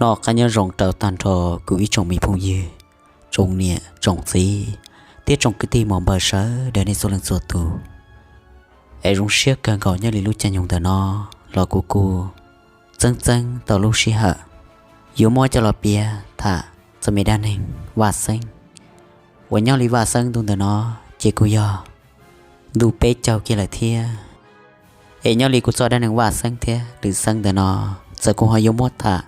Noj qab nyob zoo rau tag nrho kuv ib tsoom me phooj ywg, tsoom niam tsoom txiv, thiab tsoom kwv tij muam npawg sawv daws nej txhua leej txhua tus. Es zoo siab kawg nkaus nyob li lub caij nyoog ntawm no los kuv kuj txeeb txeeb tau lub sij hawm yuav muab coj los piav tham txog me dab neeg Vaj Xeeb. Uas nyob li Vaj Xeeb ntu ntawm no ces kuj yog ntu peb caug kiag lawm thiab. Es nyob li kuv txoj dab neeg Vaj Xeeb thiab Lwm Xeeb ntawm no, txawm kuv ho yuav muab tham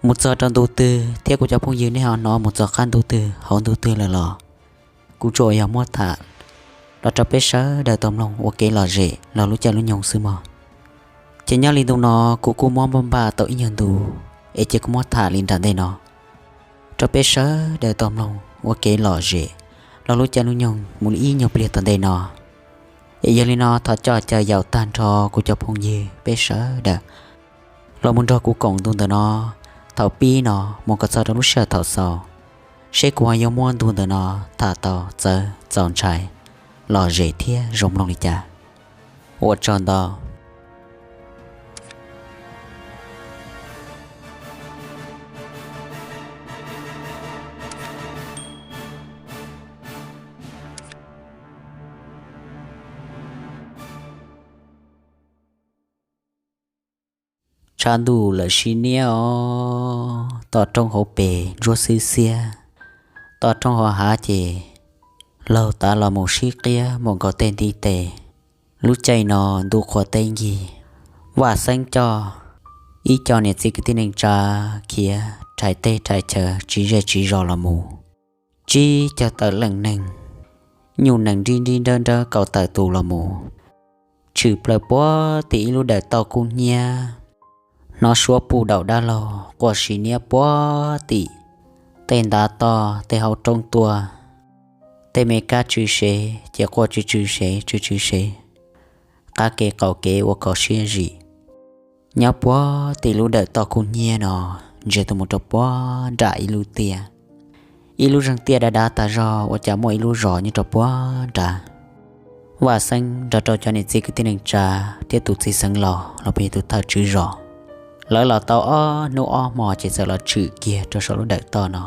mus txog rau ntu twg thiab kuv cov phooj ywg nej ho hnov mus txog qab ntu twg hauv ntu twg lawm los, kuv tsuas yog muab tham los rau peb sawv daws tau mloog ua kev lom zem los lub caij lub nyoog xwb mog. Ces nyob li ntu no kuv kuj muab npaj npaj tau ib nyuag ntu, es ces kuv muab tham li nram ntej no rau peb sawv daws tau mloog ua kev lom zem los lub caij lub nyoog mus li ib nyuag pliag tom ntej no. Es yog li no thov coj caw yaum tag nrho kuv cov phooj ywg peb sawv daws los mus nrog kuv koom ntu ntawm no thaum pib no mus kom txog rau lub sij hawm thaum xaus, seb kuv ho yuav muab ntu ntawm no tham tau txawv txaus ntshai, lom zem thiab zoo mloog li cas. Ua tsaug ntau. Tshav ntuj lawm sib niab os, toj roob hauv pes ntsuab xwb xiab, toj roob hauv hav ces laug tav los mus sib qiab mus nkaus tej ntiv tes. Lub caij no ntuj qhua teb nkig, Vaj Xeeb coj ib co niam txiv kwv tij neej tsa khiav rhais teb rhais chaw tsiv zej tsiv zos los mus, tsib caug tawm leej neeg, nyuj nees nrib nrib nrawb nrawb kaum tawm tus los mus, tshwm plaws puag tim ib lub dawm toj kub hnyiab. Hnov suab puj daum dab laug quaj sib niab puag tim tej ntav toj tej hauv roob tuaj. Tej me kab tsw sev ces quaj tsw tsw sev tsw tsw sev, qab kev qaum kev ua kov siab zim. Nyob puag tim lub dawm toj kub hnyiab no ntsia tuaj mus rau puag nram ib lub tiaj, ib lub zeeg tiaj dav dav tas zog ua cas muaj ib lub zos nyob rau puag nrad. Vaj Xeeb nrog rau cov niam txiv kwv tij neej tsa thiab tus txiv xeev laus los puas yog tus thawj tswv zos, lawv los tau ob hnub ob hmo ces txawm los tshwm kiag rau saum lub dawm toj no.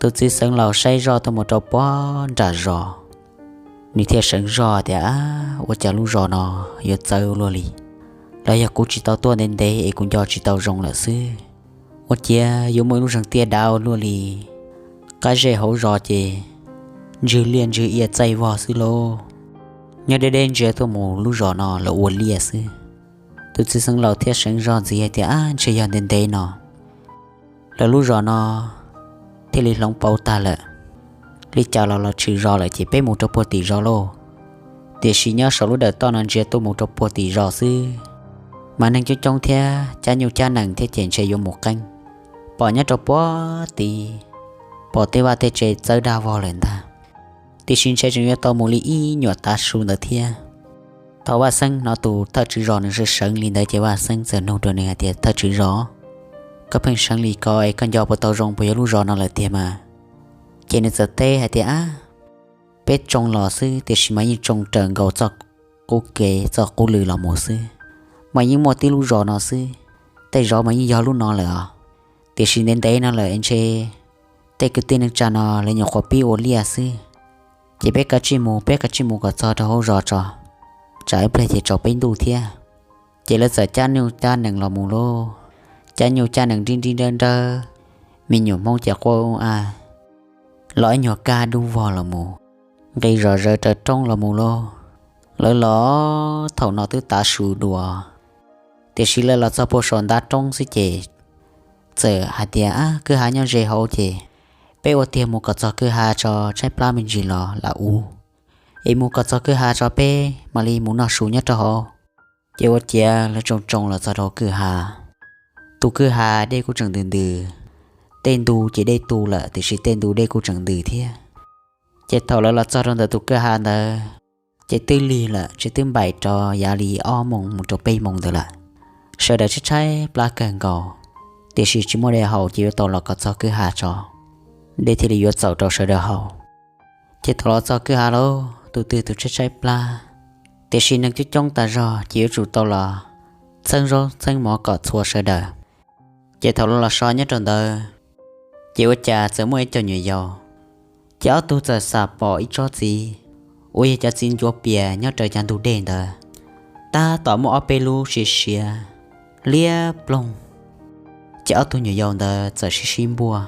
Tus txiv xeev laus saib zoj tuaj mus rau puag nram zos, nws thiaj seev zoj tias, Ab, ua cas lub zos no yuav txawv ua luaj li? Los yog kuv tsis tau tuaj ntev ntev es kuv nco tsis tau zoo lawm xwb? Ua ciav yuav muaj ib lub zeeg tiaj dav ua luaj li, qab zej hauv zos ces ntswg liaj ntswg ia txaij vog xwb lauj. Nyob deb deb ntsia tuaj mus lub zos no lawv ua liaj xwb. Tus txiv xeev laus thiaj seev zog ntxiv hais tias, Ab, ntshe yog ntev ntev no lawv lub zos no thiaj li hloov pauv tag lawm. Li cas los los tshwm zos lawm ces peb mus rau puag tim zos lauj. Tiam sis nyob saum lub dawm toj no ntsia tuaj mus rau puag tim zos xwb, mas neeg coob coob thiab cab nyuj cab nees thiab ces ntshe yuav mus qeeb. Pom nyob rau puag tid, pom tej vaj tej tsev txawb dag vog lawm ntag. Tiam sis ntshe tseem yuav tau mus li ib nyuam tav su ntawd thiab. Thaum Vaj Xeeb hnov tus thawj tswv zos nws seev seev li ntawd ces Vaj Xeeb txawm nug rau nws hais tias, Thawj tswv zos, koj pheej seev li ko es koj nco puas tau zoo puas yog lub zos no lawm tiag mas? Ces nws txawm teb hais tias, Ab, peb tsoo los xwb tiam sis mas yeej tsoo raws nkaus txoj qub kev txoj qub lw los mus xwb, mas yeej muaj tib lub zos no xwb. Tej zos mas yeej yog lub no lawm os. Tiam sis ntev ntev no lawm ntshe tej kwv tij neej tsa no lawv nyuam qhuav pib ua liaj xwb. Ces peb kav tsij mus, peb kav tsij mus kom txog rau hauv zos tso, tsam ib pliag ces tsaus peb ntuj thiab. Ces lawv txawm cab nyuj cab nees los mus lauj. Cab nyuj cab nees nrib nrib nrawb nrawb, me nyuam Hmoob ces quaj u a, los ib nyuag kaj dub vog los mus, nqis zom zaws raws roob los mus lauj. Lawv los thaum no twb tav su dua, tiam sis lawv los txog puag saum ntav roob xwb ces txawm hais tias, Ab, kwj ha nyob ze hauv ces peb ua tiag mus kom txog kwj ha tso, tshaib plab me ntsis los lam ua, es mus kom txog kwj ha tso peb mam li mus noj su nyob rau hauv. Ces ua ciav lawv tsoo tsoo los txog rau kwj ha. Tus kwj ha dej kuj tseem ntws ntws, tej ntu ces dej tu lawm tiam sis tej ntu dej kuj tseem ntws thiab. Ces thaum lawv los txog rau ntawm tus kwj ha ntawd, ces twb lig lawm, tsev twb npaim rau yav li ob moos mus rau peb moos ntawd lawm. Sawv daws tshaib tshaib plab kawg nkaus, tiam sis tsis muaj dej haus ces yuav tau los kom txog kwj ha tso, dej thiaj li yuav txaus rau sawv daws haus. Ces thaum los txog kwj ha lauj, tus twg tus tshaib tshaib plab, tiam sis neeg coob coob tas zog ces yuav tsum tau los txheeb zaub txheeb mov kom txhua sawv daws. Ces thaum lawv los so nyob rau ntawd, ces ua cas txawm muaj ib co nyuam yaus, ces ob tug txawm xam pom ib tsob txiv uas yog cov txiv ncuav pias nyob raws cov ntug dej ntawd, tab tom muaj ob peb lub siav siav liab ploog. Ces ob tug nyuam yaus ntawd txawm sib sib npuaj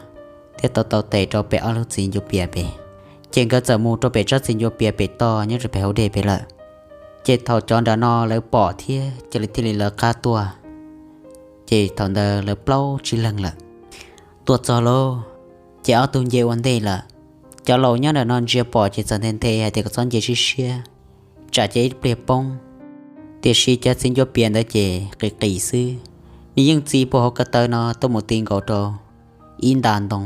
thiab tau tau tes rau pem ob lub txiv ncuav pias pem. Ces nkawd txawm mus rau pem tsob txiv ncuav pias pem toj nyob rau pem hauv dej pem lawm. Ces thaum cov nram no lawv pom thiab ces lawv thiaj li lawv qab tuaj. Ces thaum ntawd lawv plaub tsib leeg lawm tuaj txog lauj, ces ob tug nce ua ntej lawm. Cov laus nyob nram no ntsia pom ces txawm nthe nthe hais tias kom txhob nce siab siab, tsam ces ib pliag poob. Tiam sis cov txiv ncuav pias ntawd ces qis qis xwb, nws yeej txi puag hauv ko taw no tuaj mus ti nkaus rau ib nta ntoo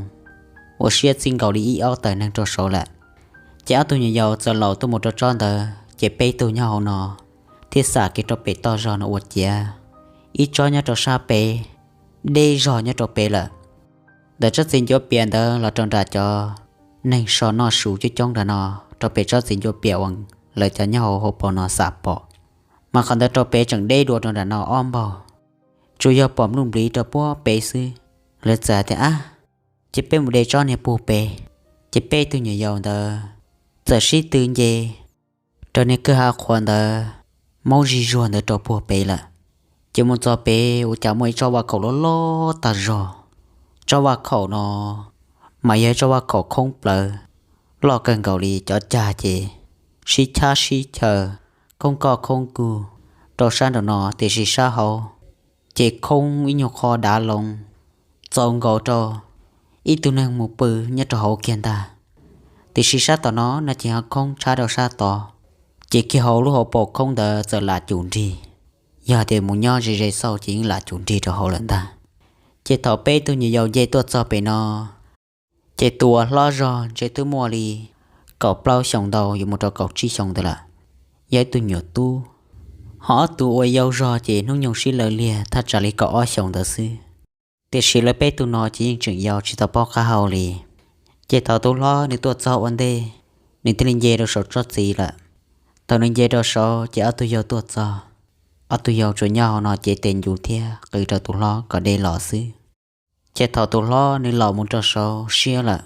uas siab txij nkaus li ib ob tawm neeg rau saud lawm. Ces ob tug nyuam yaus txawm laus tuaj mus rau tsob ntawd, ces peb tug nyob hauv no thiaj xam kiag rau pem toj zog no ua ciav, ib tsob nyob rau sab pem, deb zog nyob rau pem lawm. Ntawm tsob txiv ncuav pias ntawd los rau nram cov neeg so noj su coob coob nram no, rau pem tsob txiv ncuav pias uas lawv cov nyob hauv hauv paus no xam pom, mas qhov ntawd rau pem tseem deb dua rau nram no ob npaug, tsuas yog pom nplooj npliv rau puag pem xwb. Lawv txawm hais tias, Ab, ces peb mus de tsob niag puag pem. Ces peb tug nyuam yaus ntawd txawm sib tw nce rau niag kwj ha qhuav ntawd, maub zig zuag ntawd rau puag pem lawm. Ces mus txog pem ua cas muaj ib tsob vaj khaum loj loj tag zog. Tsob vaj khaum no mas yog ib tsob vaj khaum khoob plawv, loj kawg nkaus li, cov cag ces sib chab sib chaw, khoob koj khoob kuv rau sab nraum no, tiam sis sab hauv ces khoob ib nyuag qho dav loo, txaus nkaus rau ib tug neeg mus pw nyob rau hauv kiag ntag. Tiam sis sab tom no no ces ho khoob tshab rau sab tod, ces kiag hauv lub hauv paus khoob ntawd txawm lam cum nrig. Yog tias mus nyob ze ze xauj ces yeej lam cum nrig rau hauv lawm ntag. Ces thaum peb tug nyuam yaus nce tuaj txog pem no, ces tus uas hlob zog ntshe twb muaj li kaum plaub xyoos ntau yuav mus rau kaum tsib xyoos ntawd lawm, yog ib tug nyuam tub. Ho ob tug uas yau zog ces hnub nyoog sib law liag thaj tsam li kaum ob xyoos ntawd xwb. Tiam sis lawv peb tug no ces yeej tseem yau tsis tau paub qab hau li. Ces thaum tus hlob nws tuaj txog ua ntej, nws thiaj li nce rau saum tsob txiv lawm. Thaum nws nce rau saud ces ob tug yau tuaj txog, ob tug yau tsuas nyob hauv no cev tes ncuv thiab qw rau tus hlob kom de los xwb. Ces thaum tus hlob nws los mus rau saud siab lawm,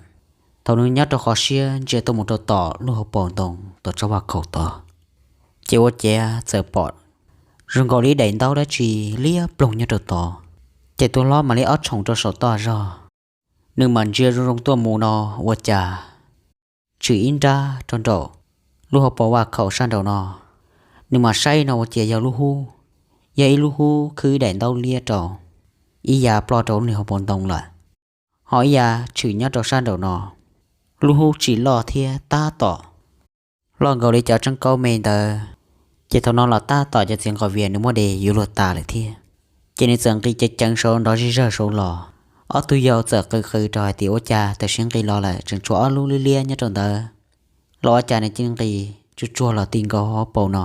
thaum nws nyob rau qhov siab ntsia tuaj mus rau tom lub hauv paus ntoo tom tsob vaj khaum tod, ces ua ciav txawm pom zoo nkaus li daim ntaub dab tsi liab ploog nyob rau tod. Ces tus hlob mam li ob tshoom rau saum toj zog, nws mam ntsia zoo zoo tuaj mus no ua cas tshwm ib nrab rau nraum lub hauv paus vaj khaum sab nraum no. Nws mam saib no ua ciav yog lub hub, yog ib lub hub khwb daim ntaub liab rau, ib yav ploj rau lub niag hauv paus ntoo lawm. Ho ib yav tshwm nyob rau sab nraum no, lub hub tsim loj thiab tab tom loj nkaus li cov tseeb kaub me ntawd. Ces thaum no los tab tom cov txiv nqos vias nws muab de yuav luag tas lawm thiab. Ces nws txawm nqis ceev ceev saud nrov zig zawg saud los. Ob tug yau txawm qw qw rau hais tias ua cas tam sim nqis los lawm tseem tshuav ob lub liab liab nyob rau ntawd, los ua cas nws cia nqis tsuag tsuag los ti nkaus hauv paus no.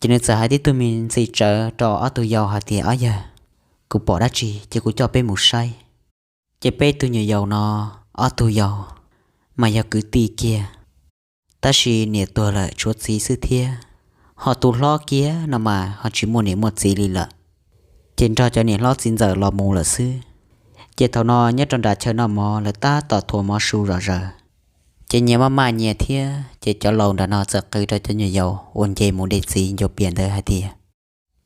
Ces nws txawm hais tib tug me ntxhi tsawv rau ob tug yau hais tias ob yawg, kuv pom dab tsi ces kuv coj peb mus saib. Ces peb tug nyuam yaus no, ob tug yau mas yog kwv tij kiag, tab sis niam tuag lawm tshuav txiv xwb thiab. Ho tus hlob kiag no mas ho tsis muaj niam muaj txiv li lawm, ces nrog cov niam hlob txiv ntxawm los mus lawm xwb. Ces thaum no nyob rau nram chaw noj mov lawv tab tom thuav mov su zom zaws. Ces nyias maj maj nyias thiab, ces cov laus nram no txawm qw rau cov nyuam yaus uas nce mus de txiv ncuav pias ntawd hais tias,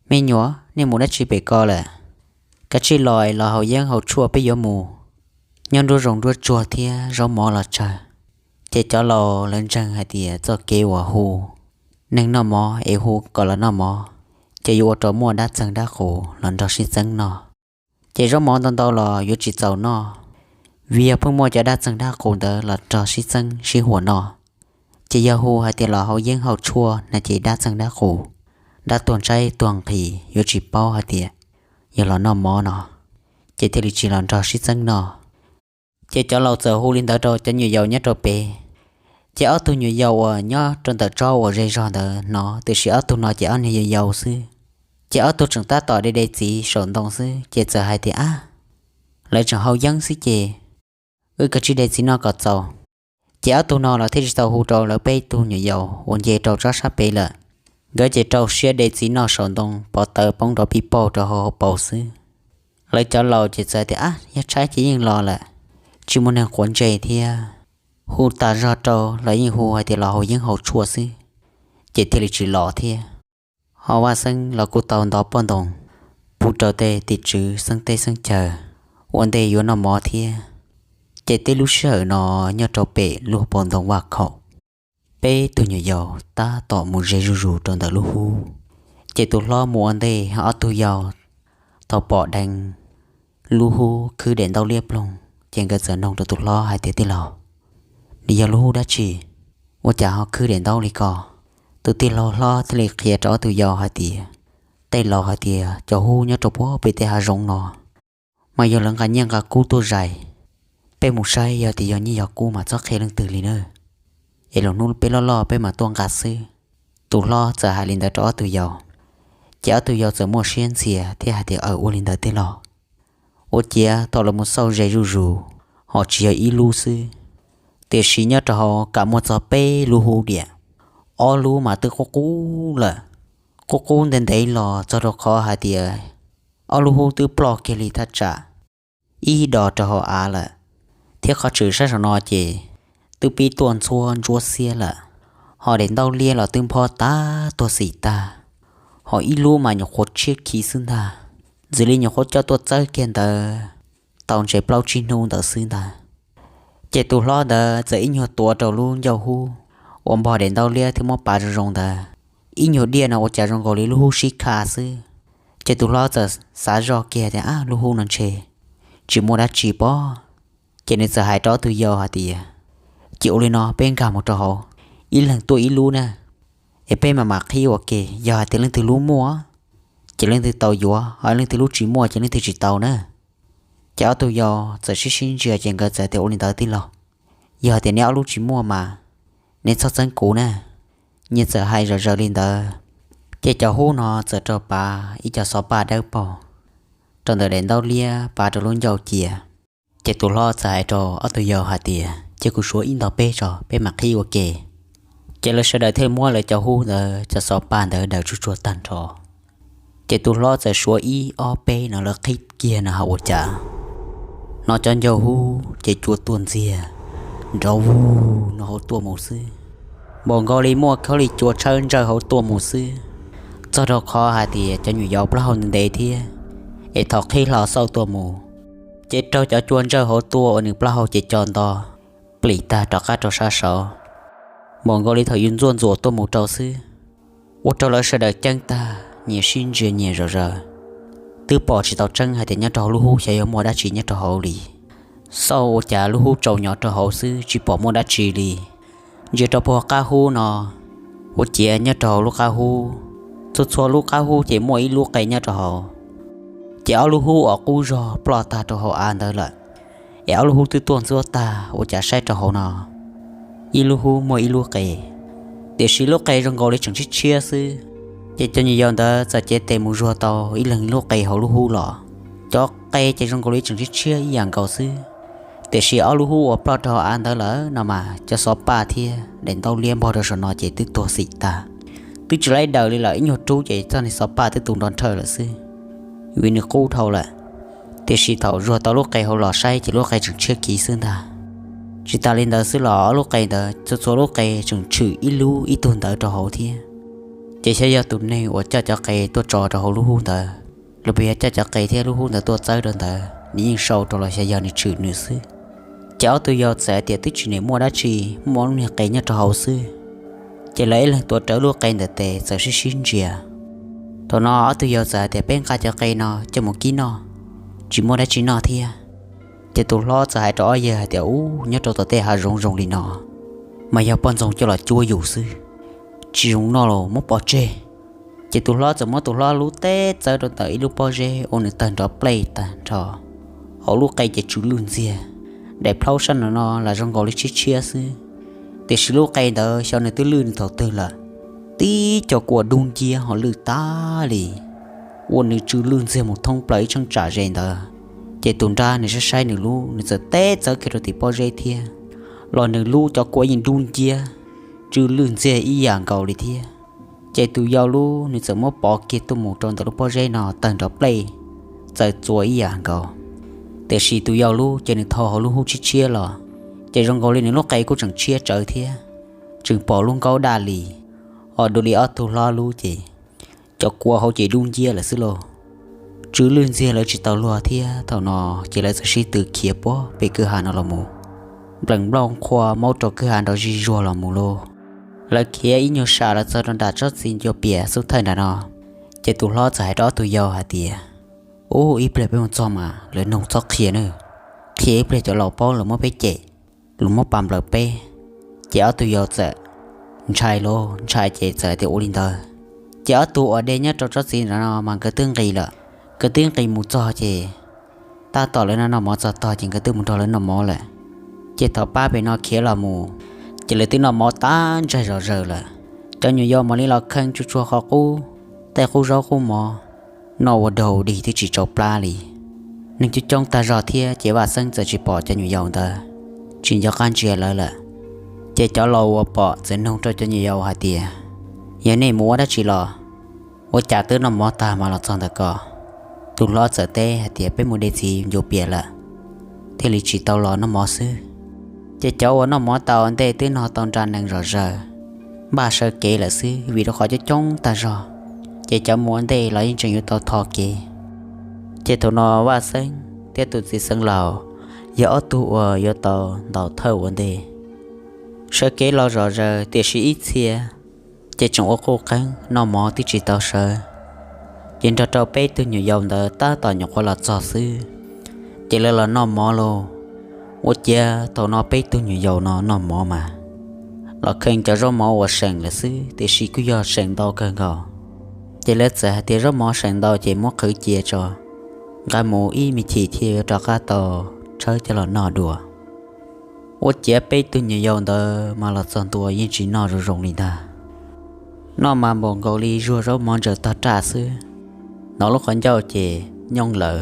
me nyuam, nej mus dab tsi pem ko lawm? Kav tsij los es los haus yeeb haus tshuaj peb yuav mus, nyob nruab zoov nruab tsuag thiab zaub mov los tsawg. Ces cov laus lawv ntseeg hais tias txoj kev uas hu neeg noj mov es hu kom los noj mov, ces yuav ua rau muaj dab txeeg dab qus los nrog sib txeeb noj. Ces zaub mov ntau ntau los yuav tsis txaus noj, vim yog pheej muaj cov dab txeeg dab qus ntawd los nrog sib txeeb sib huam noj. Ces yog hu hais tias los haus yeeb haus tshuaj no ces dab txeeg dab qus, dab tuag ntshaib tuag nqhis yuav tsis paub hais tias yog los noj mov no, ces thiaj li tsis los nrog sib txeeb noj. Ces cov laus txawm hu li ntawd rau cov nyuam yaus nyob rau pem. Ces ob tug nyuam yaus uas nyob rau ntawm tsob uas ze zog ntawd hnov, tiam sis ob tug no ces ob niag yau yau xwb. Ces ob tug tseem tab tom de de txiv saum ntoo xwb, ces txawm hais tias, ab, lawv tseem haus yeeb xwb ces wb kav tsij de txiv noj kom txaus. Ces ob tug no los thiaj tsis tau hu rau lawv peb tug nyuam yaus uas nce rau tsob sab pem lawm. Nkawd ces rau siab de txiv noj saum ntoo pov tawv poob nrov pij pauj rau hauv hauv paus xwb. Lawv cov laus ces txawm tias, Ab, yog tshaib ces yeej los lawm, tsis muaj neeg quav ntsej thiab. Hu tas zog rau los yeej hu hais tias los haus yeeb haus tshuaj xwb, ces thiaj li tsis los thiab. Ho Vaj Xeeb los kuj tau ntov poj ntoo pub rau tej tim tswv xeeb teb xeeb chaw ua ntej yuav noj mov thiab. Ces tib lub sij hawm no nyob rau pem lub hauv paus ntoo Vaj Khaum, peb tug nyuam yaus tab tom mus ze zuj zus rau ntawm lub hub. Ces tus hlob mus ua ntej, ob tug yau tau pom dheev lub hub khwb daim ntaub liab ploog, ces nkawd txawm noog rau tus hlob hais tias, Tij laug, nws yog lub hub dab tsi, ua cas ho khwb daim ntaub li ko? Tus tij laug hlob thiaj li qhia rau ob tug yau hais tias, Tej laus hais tias cov hub nyob rau puag pem tej hav zoov no mas yog lawv nqa nyiaj nqa kub tuaj zais. Peb mus saib, yog tias yog nyiaj yog kub mas txhob qhia leej twg li na, es lwm hnub peb loj loj peb mam tuaj nqa xwb. Tus hlob txawm hais li ntawd rau ob tug yau, ces ob tug yau txawm muaj siab ntxias thiab hais tias, Aws, ua li ntawd tij laug. Ua ciav thaum lawv mus xauj ze zuj zus, ho tsis yog ib lub xwb, tiam sis nyob rau hauv kam muaj txog peb lub hub diam. Ob lub mas twb qub qub lawm, qub qub ntev ntev los txog rau qhov hais tias ob lub hub twb ploj kiag li thaj tsam ib dos rau hauv av lawm, thiab qhov tshwm sab saum no ces twb pib tuaj ntxhuab ntsuab xiab lawm, ho daim ntaub liab los twb nphob tag tuag xim tag, ho ib lub mas nyuam qhuav tshiab khiv xwb ntag, ntxim li nyuam qhuav coj tuaj txawb kiag ntawd tau ntshe plaub tsib hnub ntawd xwb ntag. Ces tus hlob ntawd txawm ib nyuag tuav rau lub ncauj hub uas npog daim ntaub liab thiab muab pav zoo zoo ntawd, ib nyuag diaj no ua cas zoo nkaus li lub hub sib kha xwb. Ces tus hlob txawm xav zoj kiag tias, Ab, lub hub no ntshe tsis muaj dab tsi pob. Ces nws txawm hais rau ob tug yau hais tias, Cia ua li no, peb nkag mus rau hauv, ib leeg tuaj ib lub na, es peb mam mam qhib ua ke, yog hais tias leej twg lub muaj ces leej twg tau yuav, ho leej twg lub tsis muaj ces leej twg tsis tau na. Ces ob tug yau txawm sib sib ntsia ces nkawd txawm tias, Ua li ntawd tij laug, yog tias neb ob lub tsis muaj mas neb txhob txeeb kuv na. Nyias txawm hais zom zaws li ntawd, ces cov hub no txawm raug pav ib co xov paj dawb paug rau ntawm daim ntaub liab pav rau lub ncauj cia. Ces tus hlob txawm hais rau ob tug yau hais tias, Cia kuv suav ib nto peb tso, peb mam qhib ua ke. Ces lawv sawv daws thiaj muab lawv cov hub ntawd cov xov paj ntawd daws tsuag tsuag tag nrho. Ces tus hlob txawm suav ib ob peb no lawv qhib kiag no ha ua cas, no cov ncauj hub ces cua tuaj ntxiag nrov vug no hauv tuaj mus xwb, npaum nkaus li muaj khaub lig cua tshawb ntsawj hauv tuaj mus xwb. Txog rau qhov hais tias cov nyuam yaus plaub hau ntev ntev thiab, es thaum qhib hlo xauj tuaj mus, ces raug cov cua ntsawj hauv tuaj ua nws plaub hau ces co nto plim tag rov qab rau sab saud, npaum nkaus li thaum yus ntxuaj ntxuas tuaj mus rau xwb. Ua rau lawv sawv daws ceeb tag, nyias sib ntsia nyias zom zaws, twb pom tsis tau tseeb hais tias nyob rau hauv lub hub xyov yog muaj dab tsi nyob rau hauv li. Xauj ua cas lub hub tsaus nyob rau hauv xwb, tsis pom muaj dab tsi li. Ntsia rau puag qab hub no, ua ciav nyob rau hauv lub qab hub, txhua txhua lub qab hub ces muaj ib lub qe nyob rau hauv. Ces ob lub hub uas qub zog ploj tag rau hauv av ntawd lawm, es ob lub hub twb tuaj ntxuab tag, ua cas saib rau hauv no, ib lub hub muaj ib lub qe, tiam sis lub qe zoo nkaus li tseem tshiab tshiab xwb. Ces cov nyuam yaus ntawd txawm cev tes mus zuag tau ib leeg lub qe hauv lub hub los. Cov qe ces zoo nkaus li tseem tshiab tshiab ib yam nkaus xwb, tiam sis ob lub hub uas ploj rau hauv av ntawd lawm no mas cov xov paj thiab daim ntaub liab npog rau saum no ces twb tuag xim tag, twb tsis laib daws li lawm, ib nyuag rub ces txoj niag xov paj twb tu nrov nrhawj lawm xwb, vim nws qub dhau lawm. Tiam sis thaum zuag tau lub qe hauv los saib ces lub qe tseem tshiab khiv xwb ntag. Tsis tas li ntawd xwb los ob lub qe ntawd txhua txhua lub qe tseem tshwm ib lub ib tug ntawd rau hauv thiab. Ces xyov yog tus neeg uas coj cov qe tuaj tso rau hauv lub hub ntawd, los puas yog coj cov qe thiab lub hub ntawd tuaj txawb rau ntawd, nws yeej sau rau los xyov yog nws tshwm nws xwb. Ces ob tug yau txawm hais tias twb tsis nim muaj dab tsi, muaj ob lub niag qe nyob rau hauv xwb. Ces lawv ib leeg tuav rawv lub qe ntawd tes txawm sib sib ntsia. Thaum no ob tug yau txawm hais tias, Peb nqa cov qe no coj mus kib noj, tsis muaj dab tsi noj thiab. Ces tus hlob txawm hais rau ob yawg hais tias, Ub, nyob rau tom tej hav zoov zoo li no, mas yog poj ntxoog coj los cuab yus xwb, tsis zoo noj los muab pov tseg. Ces tus hlob txawm muab tus hlob lub teb txawb rau ntawm ib lub pob zeb ua nws tawg nrov plej tag nrho. Hauv lub qe ces tsw lwj ntxiag, daim plhaub sab no no los zoo nkaus li tshiab tshiab xwb, tiam sis lub qe ntawd xyov nws twb lwj nws thaum twg lawm. Tib co kua dub nciab ho lwj tas li, ua nws tsw lwj ntxiag mus thoob plaws ib cheeb tsam ze ntawd. Ces tus nrab nws saib saib nws lub, nws txawm teb txawb kiag rau tim pob zeb thiab, los nws lub cov kua yeej dub nciab, tsw lwj ntxiag ib yam nkaus li thiab. Ces tus yau lub nws txawm muab pov kiag tuaj mus rau ntawm lub pob zeb no tawg nrov plej, txawm txuas ib yam nkaus. Tiam sis tus yau lub ces nws tho hauv lub hub tshiab tshiab los, ces zoo nkaus li nws lub qe kuj tseem tshiab tsawv thiab, tseem pom lub nkaub daj li, ho dua li ob tug hlob lub ces cov kua hauv ces dub nciab lawm xwb lauj. Tsw lwj ntxiag lawv tsis tau luag thiab. Thaum no ces lawv txawm sib tw khiav puag pem kwj ha no los mus, nplees nplooj qhuav maub rau kwj ha nrov zig zuag los mus lauj. Lawv khiav ib nyuag sam lawv txog rau nram tsob txiv ncua pias xub thawj nram no, ces tus hlob txawm hais rau ob tug yau hais tias, Ub, ib pliag peb mus txog mas lawv nug txhob qhia nawb. Qhia ib pliag cov laus paub lawv muab peb cem, lawv muab pas nplawm peb. Ces ob tug yau txawm ntshai lauj, ntshai ces txawm tias ua li ntawd. Ces ob tug uas de nyob rau tsob txiv nram no mas nkawd twb nqis lawm. Nkawd twb nqis mus txog ces tab tom lawv noj mov txog tog ces nkawd twb mus nrog lawv noj mov lawm. Ces thaum pab pem no khiav los mus, ces lawv twb noj mov tag ntsag zom zaws lawm. Cov nyuam yaus mam li los kheej tsuag tsuag qhov qub, tej qub zaub qub mov, noj ua daug dig twb tsis tsau plab li. Neeg coob coob tag zog thiab ces Vaj Xeeb txawm tsis pom cov nyuam yaus ntawd, tsis nco qab ntsia lawv lawm. Ces cov laus uas pom txawm nug rau cov nyuam yaus hais tias, Yog nej mus ua dab tsi los? Ua cas twb noj mov tag mas los txog ntawm ko? Tus hlob txawm teb hais tias, Peb mus de txiv ncua pias lawm, thiaj li tsis tau los noj mov xwb. Ces cov uas noj mov tau ua ntej twb noj tau nra nees zom zaws, npaj sawv kev lawm xwb vim rau qhov coob coob tag zog. Ces cov mus ua ntej los yeej tseem yuav tau tho kev. Ces thaum no Vaj Xeeb thiab tus txiv xeev laus yog ob tug uas yuav tau ntaus thawj ua ntej. Sawv kev los zom zaws tiam sis ib txhia ces tseem ua quj qeeb noj mov twb tsis tau sawv. Ces nrog rau peb tug nyuam yaus ntawd tab tom nyuam qhuav los txog xwb, ces lawv los noj mov lauj. Ua ciav thaum no peb tug nyuam yaus no noj mov mas los kheej cov zaub mov uas seem lawm xwb tiam sis kuj yog seem ntau kawg nkaus. Ces lawv txawm hais tias zaub mov seem ntau ces muab qhwv cia tso, nqa mus ib me chim thiaj yuav rov qab tau tshawb coj los noj dua. Ua ciav peb tug nyuam yaus ntawd mas los txog ntua yeej tsis noj zoo zoo li ntag. Noj mas npaum nkaus li zuag zaub mov ntsaws tog raj xwb. Hnov lub qhov ncauj ces nyooj lawm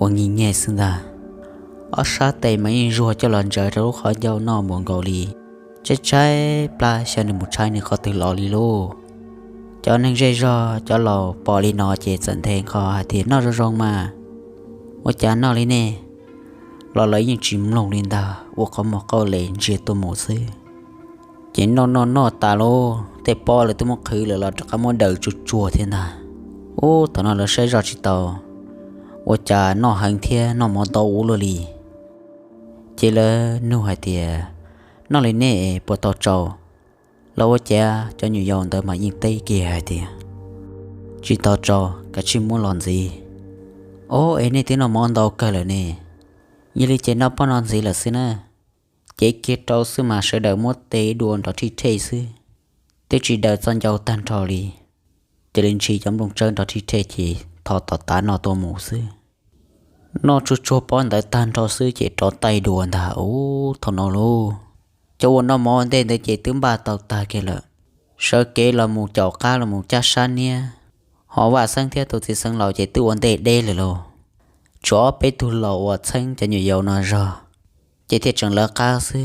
ua nyiag nyiag xwb ntag. Ob sab tes mas yeej zuag coj los ntsaws rau lub qhov ncauj noj npaum nkaus li tshaib tshaib plab xyov nws mus tshaib nws qhov twg los li lauj. Cov neeg zej zog cov laus pom li no ces txawm nthe nqho hais tias, Noj zoo zoo mas, ua cas noj li nej? Los lawv yeej tsis mloog li ntag, ua qhov muag qauj les ntsia tuaj mus xwb. Ces noj noj noj tas lauj, tej pob lawv twb muab qhwv lawm los rov qab muab daws tsuag tsuag thiab ntag. Ub, thaum no lawv saib zoj tsis tau, ua cas noj heev thiab noj mov ntau ua luaj li. Ces lawv nug hais tias, Noj li nej puas tau tsau? Los ua ciav cov nyuam yaus ntawd mas yeej teb kiag hais tias, Tsis tau tsau, kav tsij muab los ntxiv. Ob, es nej twb noj mov ntau kawg lawm ne. Yog li ces noj pob no ntxiv lawm xwb na. Ces kiag rau xwb mas sawv daws muab tes dua nrov rhij rhej xwb, twb tsis daws txoj ncauj tag nrho li. Cia li ntshis cov nplooj tsawb nrov rhij rhej ces tho tom tav noj tuaj mus xwb. Noj tsuag tsuag pob ntawd tag nrho xwb ces rov taij dua ntag. Ub, thaum no lauj, cov uas noj mov ua ntej ntawd ces twb npaj tau tag kiag lawm, sawv kev los mus caum qab los mus cab sab niab. Ho Vaj Xeeb thiab tus txiv xeev laus ces twb ua ntej deb lawm lauj. Tshuav ob peb tug laus uas txheeb cov nyuam yaus no zog, ces thiaj tseem lawv qab xwb.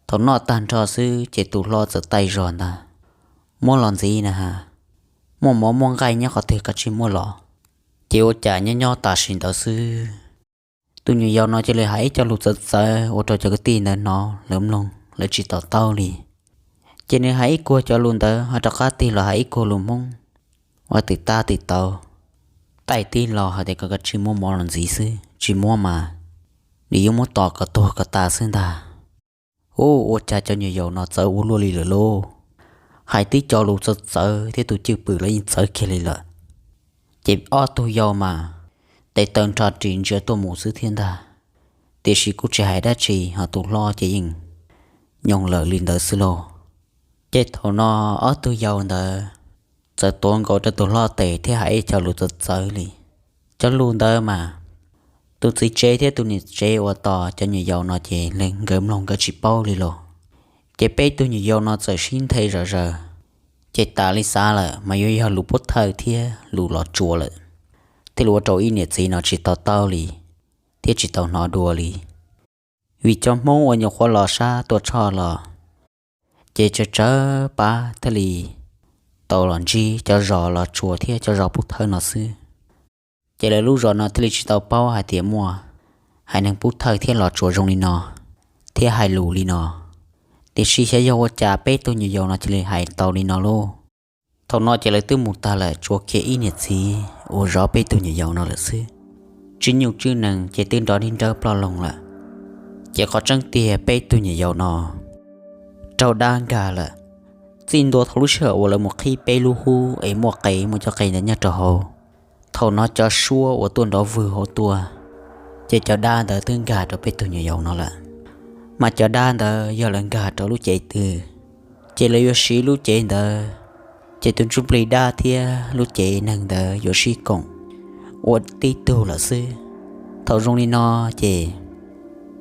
Thaum noj tag nrho xwb ces tus hlob txawm taij zog ntag, Muab los ntxiv na has, muaj mov muaj nqaij nyob qhov twg kav tsij muab los. Ces ua cas nyob nyob tam sim ntawd xwb, tus nyuam yaus no cia li hais ib co lus txawv txawv ua rau cov kwv tij ntawd hnov lawv mloog lawv tsis to taub li. Ces nws hais ib kuag cov lus ntawd ho rov qab tig los hais ib kuag lus Hmoob, ua twm tab twm tau, taij tib lo hais tias kom kav tsij muab mov los ntxiv xwb, tsis muab mas nws yuav muab tom kom tuag kom tas xwb ntag. Ub, ua cas cov nyuam yaus no txawv ua luaj li lawm lauj. Hais tib co lus txawv txawv thiab tus cwj pwm los yeej txawv kiag li lawm. Ces ob tug yau mas tes taw nrho ris ntsia tuaj mus xwb thiab ntag, tiam sis kuj tsis hais dab tsi, ho tus hlob ces yeej nyoog lawm li ntawd xwb lauj. Ces thaum no ob tug yau ntawd txawm tuav nkaus rau tus hlob tes thiab hais ib co lus txawv txawv li. Cov lus ntawd mas tus txiv tsev thiab tus niam tsev uas tos cov nyuam yaus no ces nkawd mloog nkawd tsis paub li lauj. Ces peb tug nyuam yaus no txawm sib nthe zom zaws, ces tas li xav lawm mas yuav yog lus pub thawj thiab lus los tsuas lawm, thiaj li ua rau ib niam txiv no tsis to taub li thiab tsis tau hnov dua li. Vim cov Hmoob uas nyuam qhuav los sab Tuam Tshoj los, ces tsawg tsawg pab thiaj li tau los ntsib cov zos los tsuas thiab cov zos pub thawj no xwb. Ces lawv lub zos no thiaj li tsis tau paub hais tias muaj haiv neeg pub thawj thiab los tsuas zoo li no thiab hais lus li no. Tiam sis xyov yog ua cas peb tug nyuam yaus no cia li hais tau li no lauj. Thaum no ces lawv twb mus tag lawm, tshuav kiag ib niam txiv uas zov peb tug nyuam yaus no lawm xwb. Tswj nyuj tswj nees ces twb nrov nij nrawb ploj loo lawm. Ces qhov tseeb tiag peb tug nyuam yaus no raug dab nkag lawm. Txij ntua thaum lub sij hawm uas lawv mus qhib peb lub hub es muaj qe, muaj cov qe ntawd nyob rau hauv, thaum no cov suab uas tuaj nrov vwg hauv tuaj, ces cov dab ntawd twb nkag rau peb tug nyuam yaus no lawm. Mas cov dab ntawd yog lawv nkag rau lub cev twg, ces lawv yuav siv lub cev ntawd, ces tus ntsuj plig dab thiab lub cev neeg ntawd yuav sib koom ua tib tug lawm xwb. Thaum zoo li no ces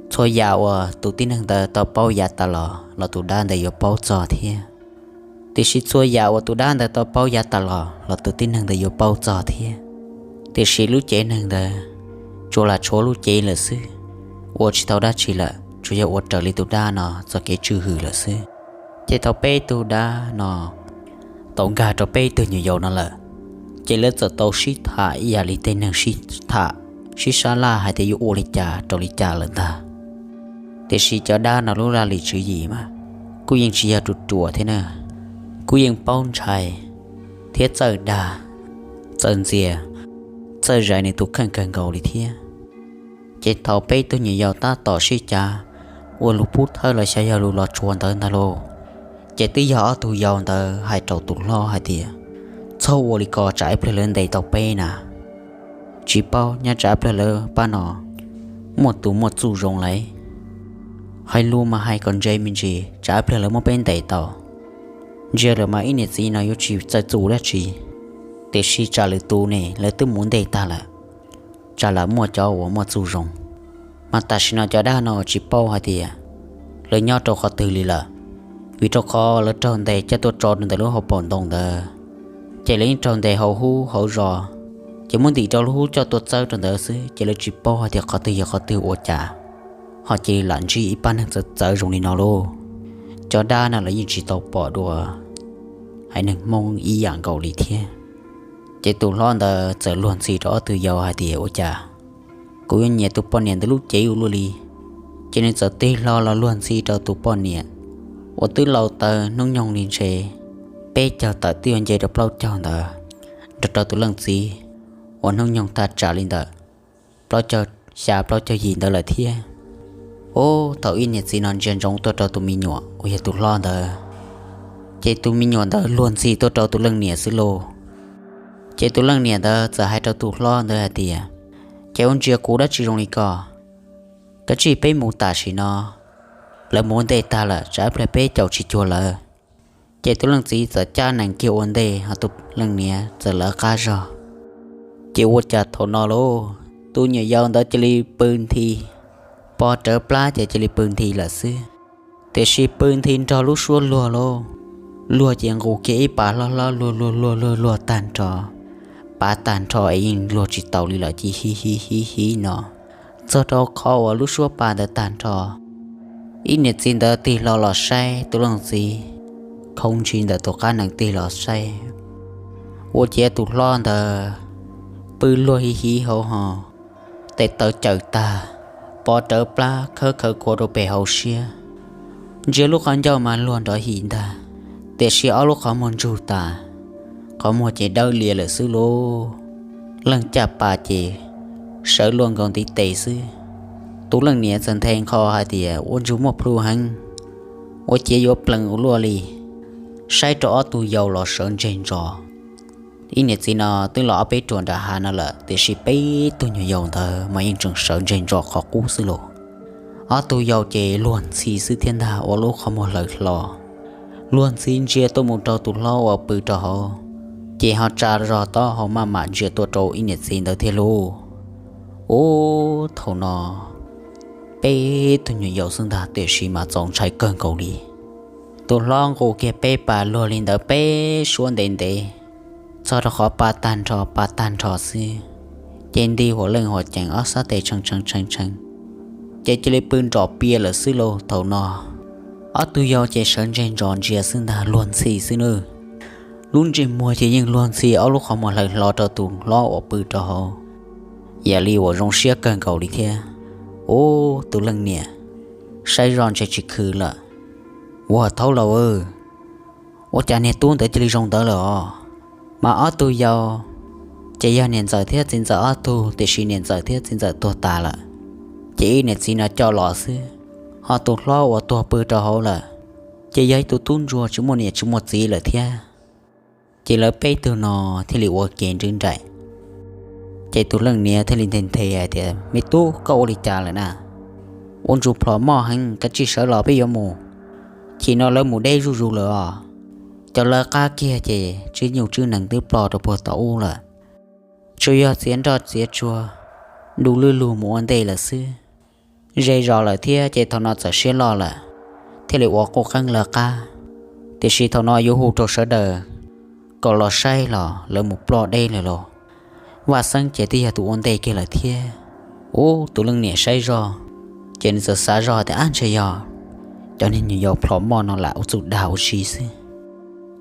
txhua yam uas tus tib neeg ntawd tau paub yav tas los los tus dab ntawd yuav paub txog thiab. Tiam sis txhua yam uas tus dab ntawd tau paub yav tas los los tus tib neeg ntawd yuav paub txog thiab. Tiam sis lub cev neeg ntawd tsuas lam tshuav lub cev lawm xwb, ua tsis tau dab tsi lawm, tsuas yog ua raws li tus dab no txoj kev tswj hwm lawm xwb. Ces thaum peb tug dab no tau nkag rau peb tug nyuam yaus no lawm, ces lawv txawm tau sib tham ib yam li tej neeg sib tham, sib sab laj hais tias yuav ua li cas rau li cas lawm ntag. Tiam sis cov dab no lub laj lim tswv yim mas kuj yeej tsis yog ruam ruam thiab na, kuj yeej paub ntshai thiab txawj dag, txawj ntxias, txawj zais nws tus kheej kawg nkaus li thiab. Ces thaum peb tug nyuam yaus tab tom sib cav ua lus pub thawj los xyov yog lus los tsuas ntawd ntag lauj, ces twb yog ob tug yau ntawd hais rau tus hlob hais tias, txhob ua li ko tsam ib pliag lawv ntes tau peb na. Tsis paub nyob tsam ib pliag lawv pab no muaj tus muaj txuj zoo lauj. Hais lus mas hais kom ntse me ntsis tsam ib pliag lawv muab peb ntes tau. Ntsia lawm mas ib niam txiv no yuav tsis txawj txuj dab tsi, tiam sis tsam lwm tus ne lawv twb mus ntej tag lawm, tsam lam muaj cov uas muaj txuj zoo. Mas tam sim no cov dab no tsis paub hais tias lawv nyob rau qhov twg li lawm, vim rau qhov lawv raug ntes coj tuaj tso rau ntawm lub hauv paus ntoo ntawd, ces lawv yeej raug ntes hauv hub hauv zos, ces muab ntim rau lub hub coj tuaj txawb rau ntawd xwb, ces lawv tsis paub hais tias qhov twg yog qhov twg ua cas ho cia li lam ntsib ib pab neeg txawv txawv zoo li no lauj. Cov dab no lawv yeej tsis tau pom dua haiv neeg Hmoob ib yam nkaus li thiab. Ces tus hlob ntawd txawm luag ntxhi rau ob tug yau hais tias, ua cas kuv yuav nyiam tus poj niam ntawd lub cev ua luaj li. Ces nws txawm tig hlo los luag ntxhi rau tus poj niam uas twb laus taw hnub nyoog li ntshe peb caug tawm twb yuav nce rau plaub caug ntawd, nrog rau tus leej txiv uas hnub nyoog thaj tsam li ntawm plaub caug xya plaub caug yim ntawd lawm thiab. Ub, thaum ib niam txiv no ntsia ntsoov tuaj rau tus me nyuam uas yog tus hlob ntawd, ces tus me nyuam ntawd luag ntxhi tuaj rau tus leej niam xwb lauj. Ces tus leej niam ntawd txawm hais rau tus hlob ntawd hais tias, ces ua ntsia kuv dab tsi zoo li ko, kav tsij peb mus tam sim no, lawv mus ua ntej tag lawm tsam ib pliag peb caum tsis cuag lawv. Ces tus leej txiv txawm cab nees kiag ua ntej, ho tus leej niam txawm lawv qab zog. Ces ua cas thaum no lauj, tus nyuam yaus ntawd cia li pw nthi, pov rawv plab ces cia li pw nthi lawm xwb. Tiam sis pw nthi nrog lub suab luag lauj, luag ces nqus kiag ib pas hlob hlob luag luag luag luag luag tag nrho, pav tag nrho es yeej luag tsis taus li lawm ces hiv hiv hiv hiv no, txog rau qhov uas lub suab pav ntawd tag nrho. Ib niam txiv ntawd tig hlo los saib tus leej txiv, khoo ntsis ntawm tus qab nees tig los saib, ua ciav tus hlob ntawd pw luag hiv hiv hauv ho, tes taw cawm tag, pov rawv plab khawb khawv khuav rau pem hauv siab. Ntsia lub qhov ncauj mas luag nrov him ntag, tiam sis ob lub qhov muag ntsug tas, qhov muag ces dawb lias lawm xwb lauj. Leej caj pas ces sawv luag nkaus ntiv tes xwb. Tus leej niam txawm nthe nqho hais tias, ua ntsug muaj plhu heev, ua ciav yuav plees ua luaj li. Saib rau ob tug yau los sawv ntseg ntsos. Ib niam txiv no twb los ob peb ruam nram hav no lawm, tiam sis peb tug nyuag yaus ntawd mas yeej tseem sawv ntseg ntsos qhov qub xwb lauj. Ob tug yau ces luag ntxhi xwb thiab ntag, ua lub qhov muag hlawv hlo, luag ntxhi ntsia tuaj mus rau tus hlob uas pw rau hauv, ces ho tsa zog taub hau maj mam ntsia tuaj rau ib niam txiv ntawd thiab lauj. Ub, thaum no peb tug nyuag yaus xwb ntag, tiam sis mas txaus ntshai kawg nkaus li. Tus hlob nqus kiag peb pas luag li ntawd peb suab ntev ntev, txog rau qhov pa tag nrho pa tag nrho xwb, ces nti huam leej huam cees ob sab tes tshee tshee tshee tshee, ces cia li pw nrom pia lawm xwb lauj. Thaum no ob tug yau ces sawv ntseg ntsos ntsia xwb ntag, luag ntxhi xwb nawb. Lub ntsej muag ces yeej luag ntxhi, ob lub qhov muag hlawv hlo rau tus hlob uas pw rau hauv. yam li uas zoo siab kawg nkaus li thiab. Ub, tus leej niam saib zoj ntshe tsis khwv lawm. Ua thaub laus, ua cas niag tub ntawd cia li zoo ntawd lawm os? Mas ob tug yau ces yog niam ntxawm thiab txiv ntxawm ob tug, tiam sis niam ntxawm thiab txiv ntxawm tuag tas lawm, ces ib niam txiv no coj los xwb. Ho tus hlob uas tuag pw rau hauv lawm, ces yog ib tug tub ntsuag tsis muaj niam tsis muaj txiv lawm thiab. Ces lawv peb tug no thiaj li ua ke nrib nraim. Ces tus leej niam thiaj li nthe nthe hais tias, Me tub, koj ua li cas lawm na? Ua ntsuj plhom moj heev, koj cia li sawv los peb yuav mus. Chim no lawv mus deb zuj zus lawm os. Cov lawv qab kiag ces tswb nyuj tswb nees twb ploj rau puag tom ub lawm. Tsuas yog txiav nroj txiav tsuag, du lwj lug mus ua ntej lawm xwb. Ze zos lawm thiab ces thaum no txawm siab loj lawm, thiaj li ua quj qeeb lawv qab. Tiam sis thaum no yuav hu rau sawv daws kom los saib los lawv mus ploj deb lawm lauj. Vaj Xeeb ces twb yog tus ua ntej kiag lawm thiab. Ub, tus leej niam saib zoj, ces nws txawm xav zog tias, Ab, ntshe yog cov niag nyuam yaus plhom moj no lam ua txuj dag ua si xwb.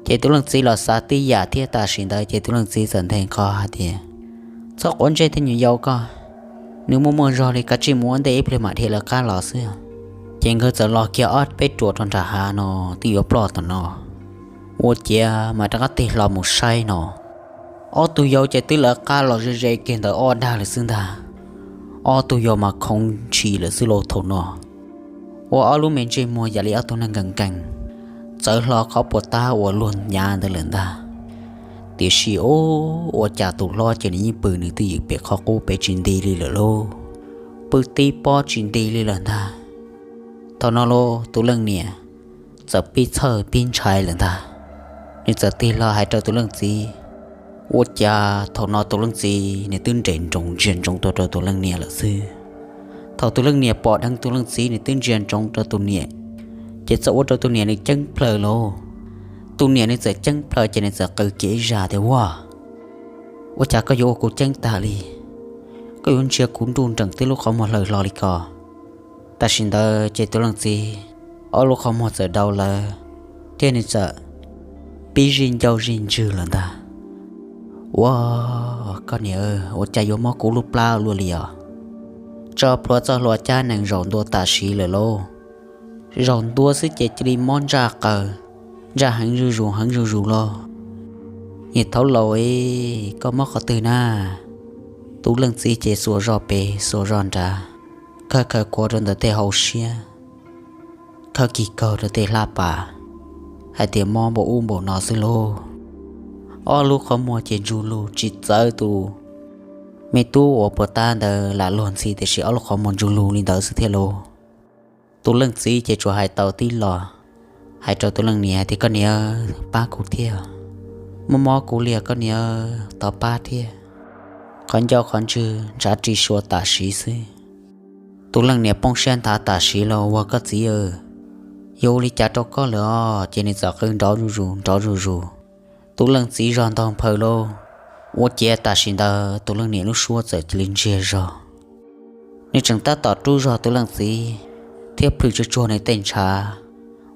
Ces tus leej txiv los xav tib yam thiab. Tam sim ntawd ces tus leej txiv txawm nthe nqho hais tias, Txhob quav ntsej tej nyuam yaus ko, nws muaj muaj zog li, kav tsij mus ua ntej ib pliag mam dhia lawv qab los xwb. Ces nkawd txawm los kiag ob peb ruam rau nram hav no, twb yuav ploj tom no. Ua ciav mas rov qab tig hlo mus saib no, ob tug yau ces twb lawv qab los ze ze kiag ntawd ob dag lawm xwb ntag. Ob tug yau mas khoov ntshis lawm xwb lauj thaum no, ua ob lub me ntsej muag yam li ob tug neeg nkees nkees, txawv hlo qhov puas tab uas luag nyav ntawd lawm ntag. Tiam sis ub, ua cas tus hlob ces nws yeej pw nws twj ywm pem qhov qub pem tsis nti li lawm lauj, pw tib pob tsis nti li lawm ntag. Thaum no los tus leej niam txawm pib txhawj pib ntshai lawm ntag. Nws txawm tig hlo hais rau tus leej txiv. Ua cas thaum no tus leej txiv nws twb nres nroos ntsia ntsoov tuaj rau tus leej niam lawm xwb. Thaum tus leej niam pom dheev tus leej txiv nws twb ntsia ntsoov rau tus niam, ces txawm ua rau tus niam nws ceeb plhaws lauj. Tus niam nws txawm ceeb plhaws ces nws txawm qw kiag ib zaj tias, Ua, ua cas koj yuav ua kuv ceeb tag li? Koj yuav ntsia kuv nruj nreem tib lub qhov muag hlaws hlo li ko? Tam sim ntawd ces tus leej txiv ob lub qhov muag txawm dau lawm, thiab nws txawm pib zij ncauj zij ntswg lawm ntag. Ua, koj niam, ua cas yuav mob kuv lub plab luaj li os? Tso plhuav txoj hlua cab nees zaum ntua tam sim lawm lauj. Zaum ntua xwb ces cia li mob ntsaj qaws, ntsaj heev zuj zus heev zuj zus los. Niag thaub laus, koj mob qhov twg na? Tus leej txiv ces xuas zog pem xuas zog nrad, khawb khawb khuav rau ntawm tej hauv siab, khawb kis kaug rau tej hlab pas, hais tias mob npaum ub npaum no xwb lauj. Ob lub qhov muag ces ntsuj lug tsis txawv tus me tub uas puas tab ntawd lam luag ntxhi, tiam sis ob lub qhov muag ntsuj lug li ntawd xwb thiab lauj. Tus leej txiv ces tsuas hais tau tib lo, hais rau tus leej niam hais tias, Koj niam, pab kuv thiab, mob mob kuv li os koj niam, thov pab thiab. Qhov ncauj qhov ntswg ntshav ri sua tam sim xwb. Tus leej niam poob siab nthav tam sim los, Ua koj txiv, yuav ua li cas rau koj lawm os? Ces nws txawm qw nrov zuj zus nrov zuj zus. Tus leej txiv zog ntaug nphaws lauj. Ua ciav tam sim ntawd tus leej niam lub suab txawm cia li ntsiag zog. Nws tseem tab tom rub zog tus leej txiv thiab plhws tsuag tsuag nws tej ntshav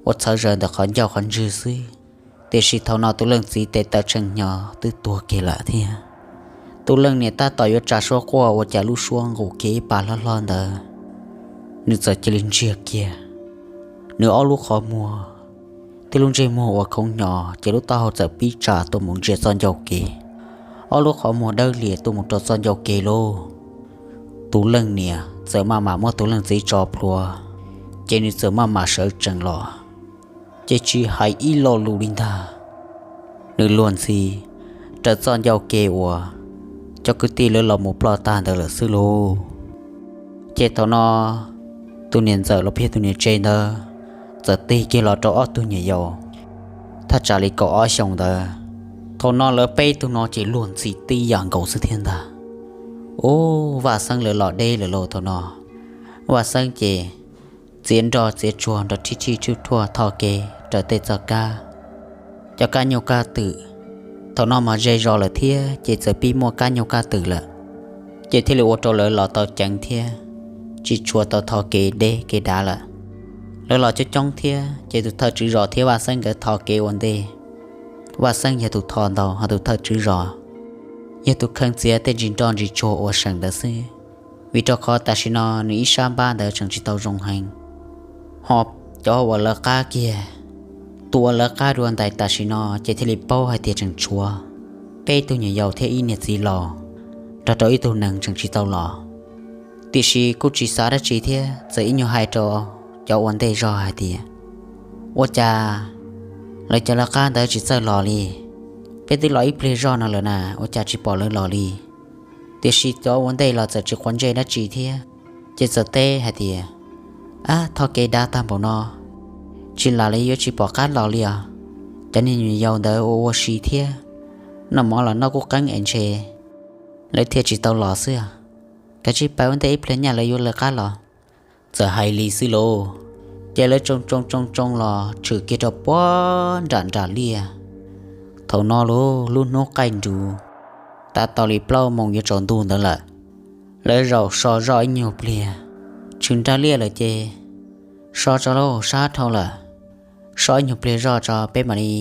uas txhawv zaws ntawm qhov ncauj qhov ntswg xwb, tiam sis thaum no tus leej txiv tes taw tshee hnyo twb tuag kiag lawm thiab. Tus leej niam tab tom yuav tsa suab quaj ua cas lub suab nqus kiag ib pas hlob hlob ntawd, nws txawm cia li ntsiag kiag. Nws ob lub qhov muag thiab lub ntsej muag uas khoov hnyo ces lub taub hau txawm pib tsa tuaj mus ntsia txoj ncauj kev. Ob lub qhov muag dawb lias tuaj mus rau txoj ncauj kev lauj. Tus leej niam txawm maj mam muab tus leej txiv tso plhuav, ces nws txawm maj mam sawv tsees los, ces tsis hais ib lo lus li ntag. Nws luag ntxhi raws txoj ncauj kev uas cov kwv tij lawv los mus ploj tag ntawd lawm xwb lauj. Ces thaum no tus niam ntxawm los pheej tus niam tsev ntawd txawm tig kiag los rau ob tug nyuam yaus thaj tsam li kaum ob xyoos ntawd. Thaum no lawv peb tug no ces luag ntxhi tib yam nkaus xwb thiab ntag. Ub, Vaj Xeeb lawv los deb lawm lauj thaum no. Vaj Xeeb ces txiav nroj txiav tsuag nrog rhib rhij rhib rhuaj tho kev raws tej txoj kab, cov kab nyuj kab twm. Thaum no mas ze zos lawm thiab ces txawm pib muaj kab nyuj kab twm lawm, ces thiaj li ua rau lawv los tau ceev thiab tsis tshua tau tho kev deb kev dav lawm. Lawv los coob coob thiab ces tus thawj tswv zos thiab Vaj Xeeb nkawd tho kev ua ntej. Vaj Xeeb yog tus tho ntau, ho tus thawj tswv zos yog tus kheej txiav tej ntsis nroj ntsis tsuag ua seem ntawd xwb, vim rau qhov tam sim no nws ib sab npab ntawd tseem tsis tau zoo heev. Ho cov uas lawv qab kiag, tus uas lawv qab dua ntais tam sim no ces thiaj li paub hais tias tseem tshuav peb tug nyuam yaus thiab ib niag txiv laus nrog rau ib tug neeg tseem tsis tau los. Tiam sis kuj tsis xav dab tsi thiab txawm ib nyuag hais rau cov ua ntej zog hais tias, ua cas lawv cov lawv qab ntawd tsis txawj los li? Peb twb los ib pliag zog no lawm na, ua cas tsis pom lawv los li? Tiam sis cov ua ntej los txawm tsis quav ntsej dab tsi thiab, ces txawm teb hais tias, ab, thov kev dav tag npaum no, tsis lam li yuav tsis pom qab los li os. Cov niag nyuam yaus ntawd ua ua si thiab, noj mov los noj kuj qeeb es ntshe lawv thiaj tsis tau los xwb. Kav tsij pab ua ntej ib pliag nyaj lawv yuav lawv qab los. Txawm hais li xwb lauj, ces lawv tsoo tsoo tsoo tsoo los tshwm kiag rau puag nram nram liaj. Thaum no lauj, lub hnub qaij nruv, tab tom li plaub moos yuav tsaus ntuj ntawd lawm. Lawv zaum so zoj ib nyuag pliag, tshwm nram liaj lawm ces so tso lauj, sab dhau lawm. So ib nyuag pliag zoj tso peb mam li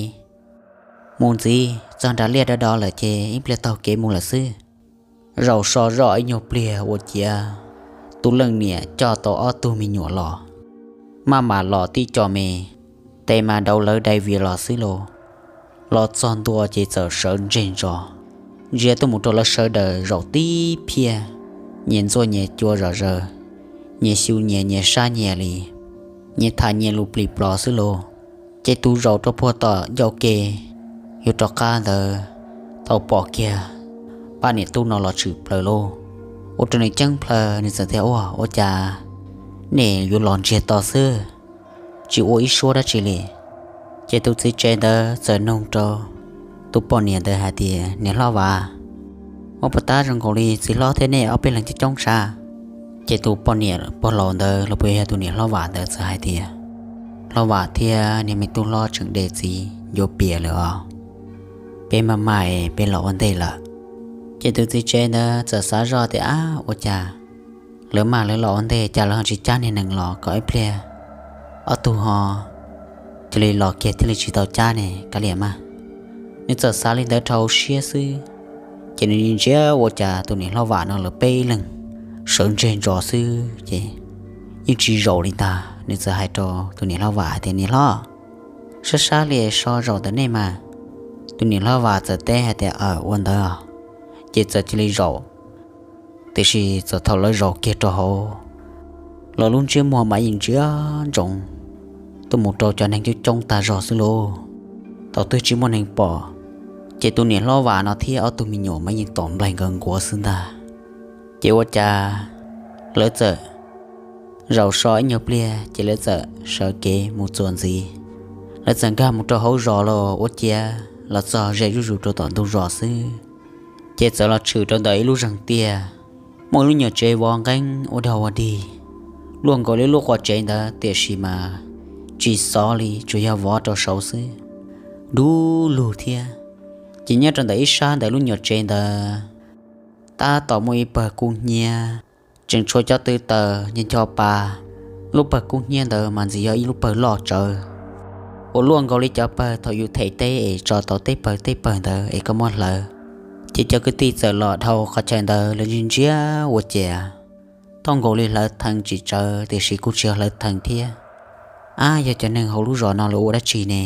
mus ntxiv, txog nram liaj dov dov lawm ces ib pliag taug kev mus lawm xwb. Zaum so zoj ib nyuag pliag ua ciav, tus leej niam coj tau ob tug me nyuam los, maj mam los tib co me, tes mas daus lawv dai vias los xwb lauj. Los txog ntua ces txawm sawv ntseg ntso, ntsia tuaj mus rau lawv sawv daws zaum tib phiaj, nyias ntxuaj nyias cua zom zaws, nyias xyu nyias, nyias sab nyias li, nyias tham nyias lus plig plos xwb lauj. Ces tus zaum rau puag tom ncauj ke yuav rov qab ntawd tau pom kiag pab niam tub no los tshwm plaws lauj. Ua rau nws ceeb plaws, nws txawm tias, ua, ua cas nej yuav los ntsiag to xwb, tsis ua ib suab dab tsi li? Ces tus txiv tsev ntawd txawm nug rau tus poj niam ntawd hais tias, niam hlob Vam, ua puas tab zoo nkaus li txiv hlob thiab nej ob peb leeg coob coob sav? Ces tus poj niam pog laus ntawd los puas yog tus niam hlob Vam ntawd txawm hais tias, hlob Vam thiab niag me tub hlob tseem de txiv yuav pias lawm os, peb maj mam peb los ua ntej lawm. Ces tus txiv tsev ntawd txawm xav zoj tias, ab, ua cas lawv maj lawv los ua ntej cas lawv ho tsis cab niag nees los kom ib pliag ob tug ho cia li los kiag thiaj li tsis tau cab ne, kav liam mas. Nws txawm xav li ntawd rau hauv siab xwb, ces nws ntsia ua cas tus niam hlob Vam no lawv peb leeg sawv ntseg ntso xwb ces yeej tsis zaum li ntag. Nws txawm hais rau tus niam hlob Vam hais tias, niam hlob, sab sab li so zaum ntawm nej mas. Tus niam hlob Vam txawm teb hais tias, aw, ua ntawd os. Ces txawm cia li zaum. Tiam sis txawm thaum lawv zaum kiag rau hauv, los lub ntsiab muag mas yeej ntsia ntsoov tuaj mus rau cov neeg coob coob tag zog xwb lauj, thaum twg tsis muaj neeg pom. Ces tus niam hlob Vam no thiab ob tug me nyuam mas yeej tom nplaig nkaus nkuav xwb ntag. Ces ua cas lawv txawm zaum so ib nyuag pliag ces lawv txawm sawv kev mus txuas ntxiv. Lawv txawm nkag mus rau hauv zos los ua ciav los txog ze zuj zus rau tom ntug zos xwb, ces txawm los tshwm rau ntawm ib lub zeeg tiaj. Muaj ib lub nyuam tsev vov nqeeb ua dog ua dig, luaj nkaus li lub quas tsev ntawd tiam sis mas tsis xov li, tsuas yog vov rau saud xwb, du lug thiab. Ces nyob rau ntawm ib sab ntawm lub nyuam tsev ntawd tab tom muaj ib pawg kub hnyiab tseem tshuav cov tw taws ncho ncho pa. Lub pawg kub hnyiab ntawd mas ntxim yog ib lub pawg loj tsawv, uas luaj nkaus li cov pawg thaum yus them teb es tso tau teb pawg teb pawg ntawd es koj muab hlawv. Ces cov kwv tij txawm los dhau qhov chaw ntawd lawv ntsia ntsia ua ciav thooj nkaus li hlawv theev tsis tsawv tiam sis kuj tsis yog hlawv theev thiab. Ab, yog cov neeg hauv lub zos no lawv ua dab tsi ne?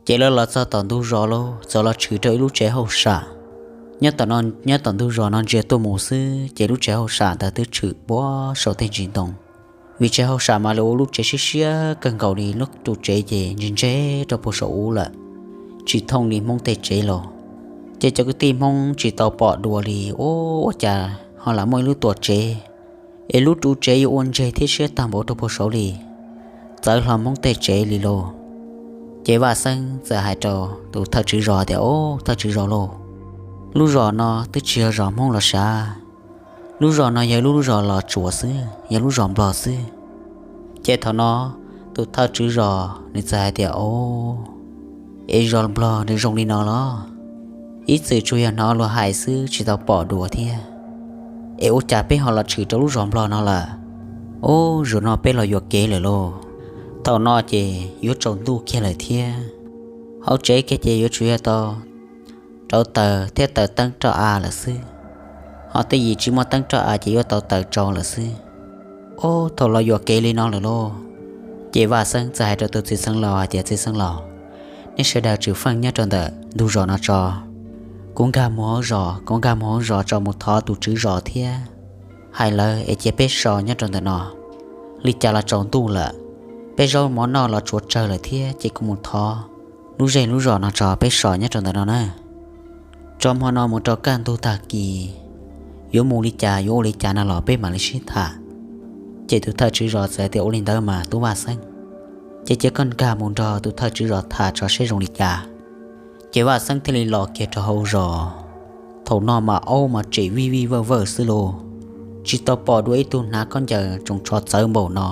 Ces lawv los txog tom ntug zos lauj, txawm los tshwm rau ib lub tsev hauj sam. Nyob tom no, nyob tom ntug zos no ntsia tuaj mus xwb ces lub tsev hauj sam ntawd twb tshwm puag saum tej ntsis ntoo. Vim tsev hauj sam mas lawv ua lub tsev siab siab kawg nkaus li, lub ru tsev ces ntseg ntseg rau puag saum ub lawm, tsis thooj li Hmoob tej tsev los. Ces cov kwv tij Hmoob tsis tau pom dua li, ua, ua cas ho lam muaj ib lub tuam tsev es lub ru tsev yuav ua ntseg thiab siab tag npaum rau puag saud li, txawv hlo Hmoob tej tsev li lauj. Ces Vaj Xeeb txawm hais rau tus thawj tswv zos tias, o, thawj tswv zos lauj, lub zos no twb tsis yog zos Hmoob los sav, lub zos no yog lub, lub zos Los Tsuas xwb, yog lub zos Nplog xwb. Ces thaum no tus thawj tswv zos nws txawm hais tias, o, es zos Nplog nws zoo li no los? Ib txwm tsuas yog hnov luag hais xwb tsis tau pom dua thiab, es ua cas peb ho los tshwm rau lub zos Nplog no lawm? Ub, zaum no peb los yuam kev lawm lauj. Thaum no ces yuav tsaus ntuj kiag lawm thiab, hauv tsev kiag ces yuav tsum yog tau rauv taws thiab taws teeb roj av lawm xwb, ho tej yim tsis muaj teeb roj av ces yuav tau taws tsau lawm xwb. Ub, thaum los yuam kev li no lawm lauj, ces Vaj Xeeb txawm hais rau tus txiv xeev laus hais tias, Txiv xeev laus, nej sawv daws tsis feej nyob rau ntawm ntug zos no tso, kuv nkag mus hauv zos, kuv nkag mus hauv zos tso mus thov tus tswv zos thiab hais lawv es cia peb so nyob rau ntawm no. Li cas los tsaus ntuj lawm, peb zaub mov noj los tsuav tsawg lawm thiab, ces kuv mus thov lub zej lub zos no tso, peb so nyob rau ntawm no na. Tso hmo no mus rau kaj ntug tag kis, yuav mus li cas yuav ua li cas no los peb mam li sib tham. Ces tus thawj tswv zos txawm tias, Ua li ntawd mas tub Vaj Xeeb, ces cia koj nkag mus nrog tus thawj tswv zos tham tso seb zoo li cas. Ces Vaj Xeeb thiaj li los kiag rau hauv zos. Thaum no mas aub mas tsem vij vij vawj vawj xwb lauj, tsis tau pom dua ib tug hnav khaub ncaws tsoos tsho txawv npaum no,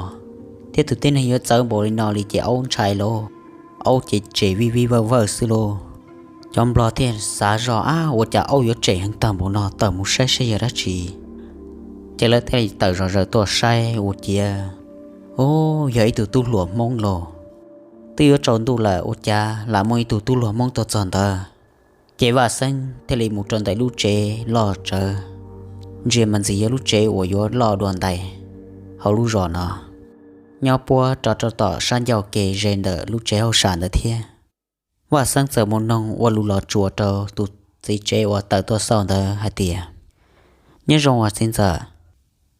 thiab tus tib neeg yuav txawv npaum li no li ces aub ntshai lauj. Aub ces tsem vij vij vawj vawj xwb lauj. Cov nplog thiaj xav zog, Ab, ua cas aub yuav tsem heev tag npaum no, tawm mus saib saib yog dab tsi. Ces lawv thiaj li tawm zom zaws tuaj saib ua ciav, Ub, yog ib tug tub hluas Hmoob lauj. Twb yuav tsaus ntuj lawm ua cas lam muaj ib tug tub hluas Hmoob tuaj txog ntawd. Ces Vaj Xeeb thiaj li mus rau ntawm lub tsev loj tsawv, ntsia mas ntxim yog lub tsev uas yuav loj dua ntais hauv lub zos no, nyob puab rau rau tom sab ncauj ke ze ntawm lub tsev hauj sam ntawd thiab. Vaj Xeeb txawm mus noog ua lus los tsuas rau tus txiv tsev uas tawm tuaj xauj ntawd hais tias, Nyob zoo os txiv ntxawm,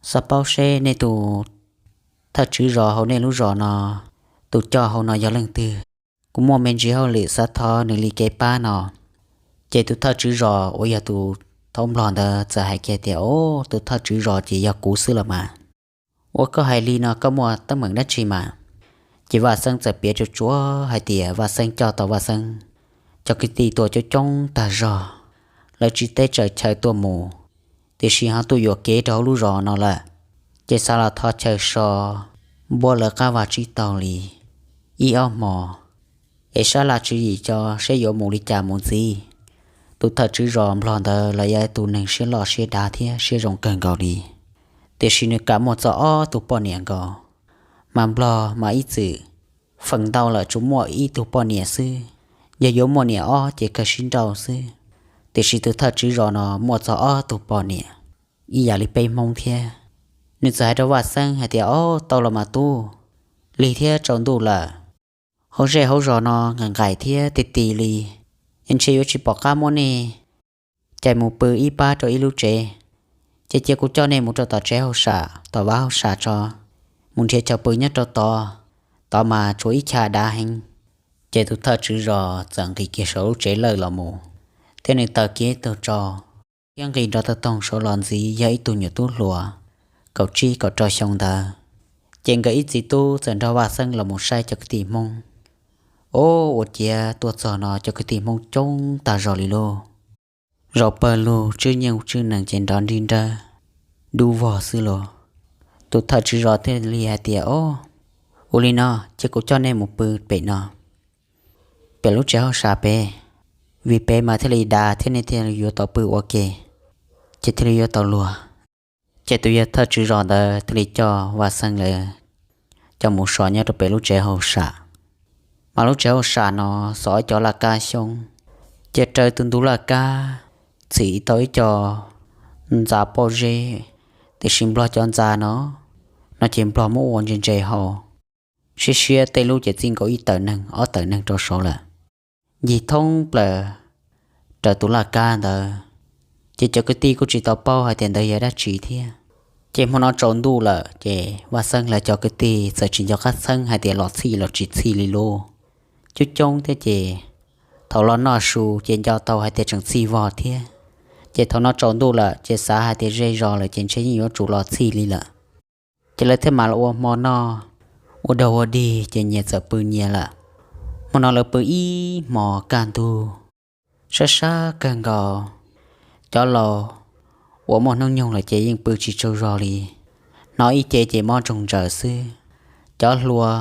xav paub seb nej tus thawj tswv zos hauv nej lub zos no, tus coj hauv no yog leej twg? Kuv muaj me ntsis hauj lwm xav thov nws li kev pab no. Ces tus thawj tswv zos uas yog tus thaub nplog ntawd txawm hais kiag tias, Ub, tus thawj tswv zos ces yog kuv xwb los mas. Ua koj hais li no koj muaj teeb meem dab tsi mas? Ces Vaj Xeeb txawm piav tsuas tsuas hais tias Vaj Xeeb coj tau Vaj Xeeb cov kwv tij tuaj coob coob tag zog, lawv tsis teb tsaws chaw tuaj mus, tiam sis ho tuaj yuam kev rau hauv lub zos no lawm, ces xav los thov chaw so, npuab lawv qab vaj tsib taug li ib ob hmo, es sab laj tswv yim tso seb yuav mus li cas mus ntxiv. Tus thawj tswv zos nplog ntawd los yog tus neeg siab loj siab dav thiab siab zoo kawg nkaus li, tiam sis nws kam muaj txog ob tug poj niam nkaus, mas nplog mas ib txwm feem ntau lawm tsuas muaj ib tug poj niam xwb, yog yuav muaj niam ob ces kawg sib nrauj xwb. Tiam sis tus thawj tswv zos no muaj txog ob tug poj niam ib yam li peb Hmoob thiab. Nws txawm hais rau Vaj Xeeb hais tias, Ob, tau los mas tub, lig thiab tsaus ntuj lawm, hauv zej hauv zos no nqaim nqaim thiab ti ti li, es ntshe yuav tsis pom qab muab nej cais mus pw ib pab rau ib lub tsev. Ces cia kuv coj nej mus rau tom tsev hauj sam, tom vaj hauj sam tso, mus nrhiav chaw pw nyob rau tod, tod mas tsuas ib chav dav heev. Ces tus thawj tswv zos txawm nqis kiag saum lub tsev lawj los mus, thiab nws taws kiag ib tug tsau, thiab nqis nrov tag toog saud los ntxiv yog ib tug nyuam tub hluas kaum tsib kaum rau xyoo ntawd. Ces nkawd ib txiv tub txawm nrog Vaj Xeeb los mus saib cov kwv tij Hmoob. Ob, ua ciav tuaj txog no cov kwv tij Hmoob coob tag zog li lauj. Zaum pawg lug tswb nyeej tswb nees ces nrov nrib nrawb dub vog xwb lauj. Tus thawj tswv zos thiaj li hais tias, Ob, ua li no, cia kuv coj nej mus pw pem no, pem lub tsev hauj sam pem, vim pem mas thiaj li dav thiab nej thiaj yuav tau pw ua ke, ces thiaj li yuav tau luag. Ces tus yawg thawj tswv zos ntawd thiaj li coj Vaj Xeeb lawv coj mus so nyob rau pem lub tsev hauj sam. Mas lub tsev hauj sam no xov ib co laj kab xyoob, ces raws tus ntug laj kab txhim tau ib co ntxa pob zeb, tiam sis nplog cov ntxa no, no ces nplog muab ua ntse ntse hau, siab siab tej lub ces txij nkaus ib tawm neeg ob tawm neeg rau saud lawm, ncig thoob plaws raws tus laj kab ntawd. Ces cov kwv tij kuj tsis tau paub hais tias ntawd yog dab tsi thiab. Ces hmo no tsaus ntuj lawm ces Vaj Xeeb lawv cov kwv tij txawm tsis nco qab txheeb hais tias los txhij los tsis txhij li lauj. Coob coob thiab ces thaum los noj su ces nco tau hais tias tseem txhij vog thiab. Ces thaum no tsaus ntuj lawm ces xav hais tias zej zos lawm ces ntshe yeej yuav tsum los txhij li lawm. Ces lawv thiaj mam los ua hmo noj, ua dog ua dig ces nyias txawm pw nyias lawm. Hmo no lawv pw ib hmos kaj ntug, sab sab kawg nkaus. Cov laus uas muaj hnub nyoog lawm ces yeej pw tsis tsaug zog li, hnov ib ce ces mob ntsoog ntsaws xwb. Cov hluas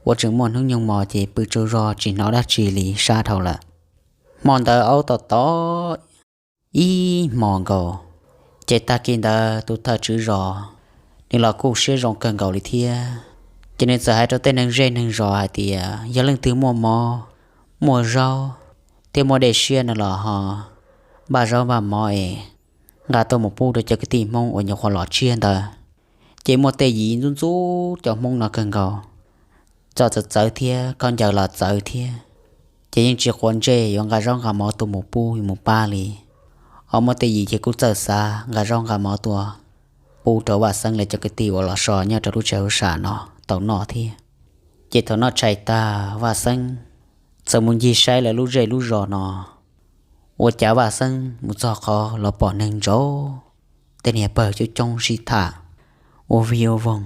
uas tseem muaj hnub nyoog mos ces pw tsaug zog tsis hnov dab tsi li sab dhau lawm. Hmo ntawd aub tom tom ib hmos nkaus, ces tag kis ntawd tus thawj tswv zos nws los kuj siab zoo kawg nkaus li thiab. Ces nws txawm hais rau tej neeg zej neeg zos hais tias yog leej twg muaj mov, muaj zaub, thiab muaj dej siab no los ho npaj zaub npaj mov es nqa tuaj mus pub rau cov kwv tij Hmoob uas nyuam qhuav los tsiab ntawd. Ces muaj tej yim ntxub ntxub cov Hmoob no kawg nkaus, txom txawv txawv thiab khaub ncaws los txawv thiab, ces yeej tsis quav ntsej yuav nqa zaub nqa mov tuaj mus pub mus pab li. Ho muaj tej yim ces kuj txawj xav nqa zaub nqa mov tuaj pub rau Vaj Xeeb lawv cov kwv tij uas los so nyob rau lub tsev hauj sam no tau noj thiab. Ces thaum noj tshais tag Vaj Xeeb txawm mus ncig saib lawv lub zej lub zos no, ua cas Vaj Xeeb mus txog qhov los pom neeg ntsaum tej niag pawg coob coob sib tham ua vig ua voog.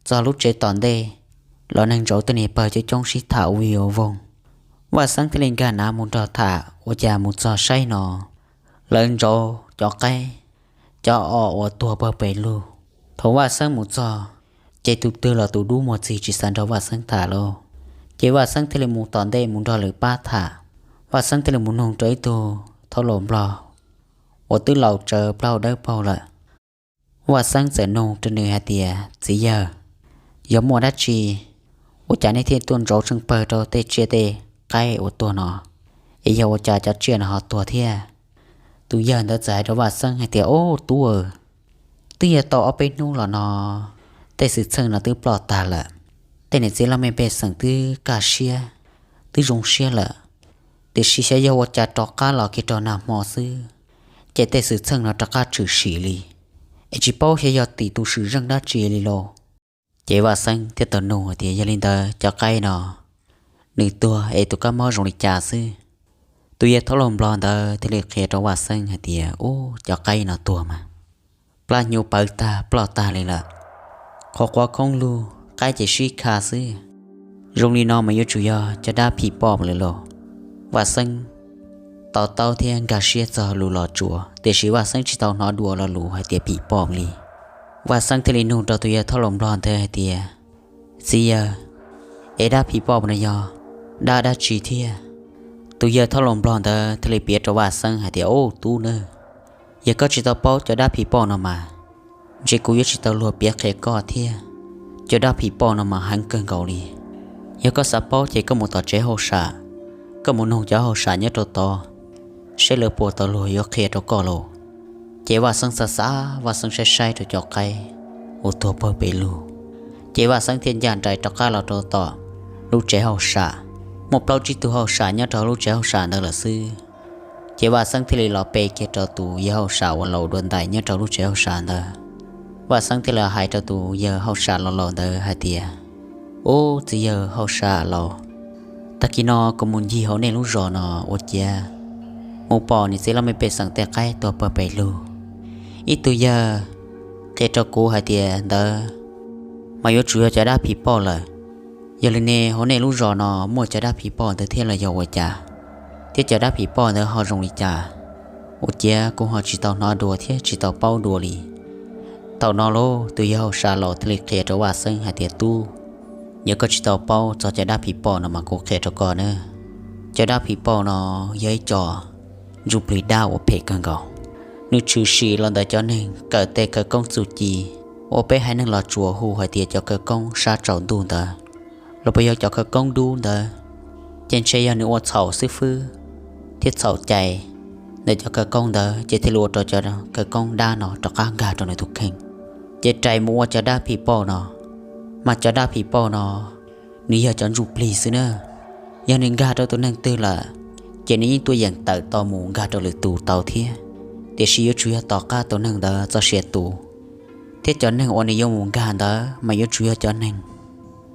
Txog lub tsev tom ntej los neeg ntsaum tej niag pawg coob coob sib tham ua vig ua voog. Vaj Xeeb thiaj li nkag nav mus nrog tham, ua cas mus txog saib no lawv ntsaum cov qaib, cov os uas tuag pawg pes lug. Thaum Vaj Xeeb mus txog, ces tus twg los tus dub muag txig tsis xav nrog Vaj Xeeb tham lauj. Ces Vaj Xeeb thiaj li mus tom ntej mus nrog lawv pab tham. Vaj Xeeb thiaj li mus nug rau ib tug thaub laus nplog uas twb laus tsawv plaub hau dawb paug lawm. Vaj Xeeb txawm nug rau nws hais tias, Txiv yawg, yog muaj dab tsi ua cas nej thiaj tuaj ntsaum tsheej pawg rau tej tsiaj tej qaib uas tuag no, es yog ua cas cov tsiaj no ho tuag thiab? Tus yawg ntawd txawm hais rau Vaj Xeeb hais tias, Ub, tub aw, twb yog tau ob peb hnub los no tej xwm txheej no twb ploj tag lawm. Tej niam txiv laj mej pej xeem twb kaj siab, twb zoo siab lawm, tiam sis xyov yog ua cas rov qab los kiag rau nag hmo xwb, ces tej xwm txheej no rov qab tshwm sim li, es tsis paub xyov yog tim tus sim zeej dab tsi li lauj. Ces Vaj Xeeb thiaj tau nug hais tias, Yog li ntawd cov qaib no nws tuag es tus kab mob zoo li cas xwb? Tus yawg thaub laus nplog ntawd thiaj li qhia rau Vaj Xeeb hais tias, Ub, cov qaib no tuag mas plab hnyuv pawv tag ploj tag li lawm, qhov quav khoob lug qaib ces sib kha xwb. Zoo li no mas yuav tsum yog cov dab phim poj lawm lauj. Vaj Xeeb to taub thiab nkag siab txog lus Los Tsuas, tiam sis Vaj Xeeb tsis tau hnov dua lo lus hais tias phim poj li. Vaj Xeeb thiaj li nug rau tus yawg thaub laus nplog ntawd hais tias, Txiv yawg, es dab phim poj no yog dab dab tsi thiab? Tus yawg thaub laus nplog ntawd thiaj li piav rau Vaj Xeeb hais tias, Ub, tub nawb, yog koj tsis tau paub cov dab phim poj no mas, ntshe kuv yuav tsis tau luag piav qhia koj thiab. Cov dab phim poj no mas heev kawg nkaus li. Yog koj xav paub ces koj mus tom tsev hauj sam, koj mus nug cov hauj sam nyob rau tod, saib lawv puas tau luag yuav qhia rau koj lauj. Ces Vaj Xeeb xav xav, Vaj Xeeb saib saib rau cov qaib uas tuag pawg pes lug, ces Vaj Xeeb thiaj ncaj nraim rov qab los rau tom lub tsev hauj sam. Muaj plaub tsib tug hauj sam nyob rau lub tsev hauj sam ntawd lawm xwb. Ces Vaj Xeeb thiaj li los pe kiag rau tus yawg hauj sam uas laus dua ntais nyob rau lub tsev hauj sam ntawd. Vaj Xeeb thiaj li hais rau tus yawg hauj sam laus laus ntawd hais tias, Ub, txiv yawg hauj sam laus, tag kis no kuv mus ncig hauv nej lub zos no ua ciav mus pom niam txiv laj mej pej xeem tej qaib tuag pawg pes lug. Ib tug yawg qhia rau kuv hais tias ntawd mas yuav tsum yog cov dab phim poj lawm. Yog li ne hauv nej lub zos no muaj cov dab phim poj ntawd thiab los yog ua cas? Thiab cov dab phim poj ntawd ho zoo li cas? Ua ciav kuv ho tsis tau hnov dua thiab tsis tau paub dua li. Thaum no lauj, tus yawg hauj sam laus thiaj li qhia rau Vaj Xeeb hais tias, Tub, yog koj tsis tau paub txog cov dab phim poj no mas kuv qhia rau koj na. Cov dab phim poj no yog ib co ntsuj plig dab uas phem kawg nkaus. Nws tshwm sim los ntawm cov neeg kawm tej khawv koob txuj ci uas peb haiv neeg Los Tsuas hu hais tias cov khawv koob sab tsaus ntuj ntawd, los puas yog cov khawv koob dub ntawd. Ces ntshe yog nws ua txhaum xib fwb thiab txhaum cai ntawm cov khawv koob ntawd ces thiaj li ua rau cov khawv koob dab no rov qab nkag rau nws tus kheej, ces rais mus ua cov dab phim poj no. Mas cov dab phim poj no nws yog cov ntsuj plig xwb na. Yog nws nkag rau tus neeg twg lawm, ces nws yeej tuaj yeem tawm tau mus nkag rau lwm tus tau thiab. Tiam sis yuav tsum yog tom qab tus neeg ntawd txoj sia tu, thiab cov neeg uas nws yuav mus nkag ntawd mas yuav tsum yog cov neeg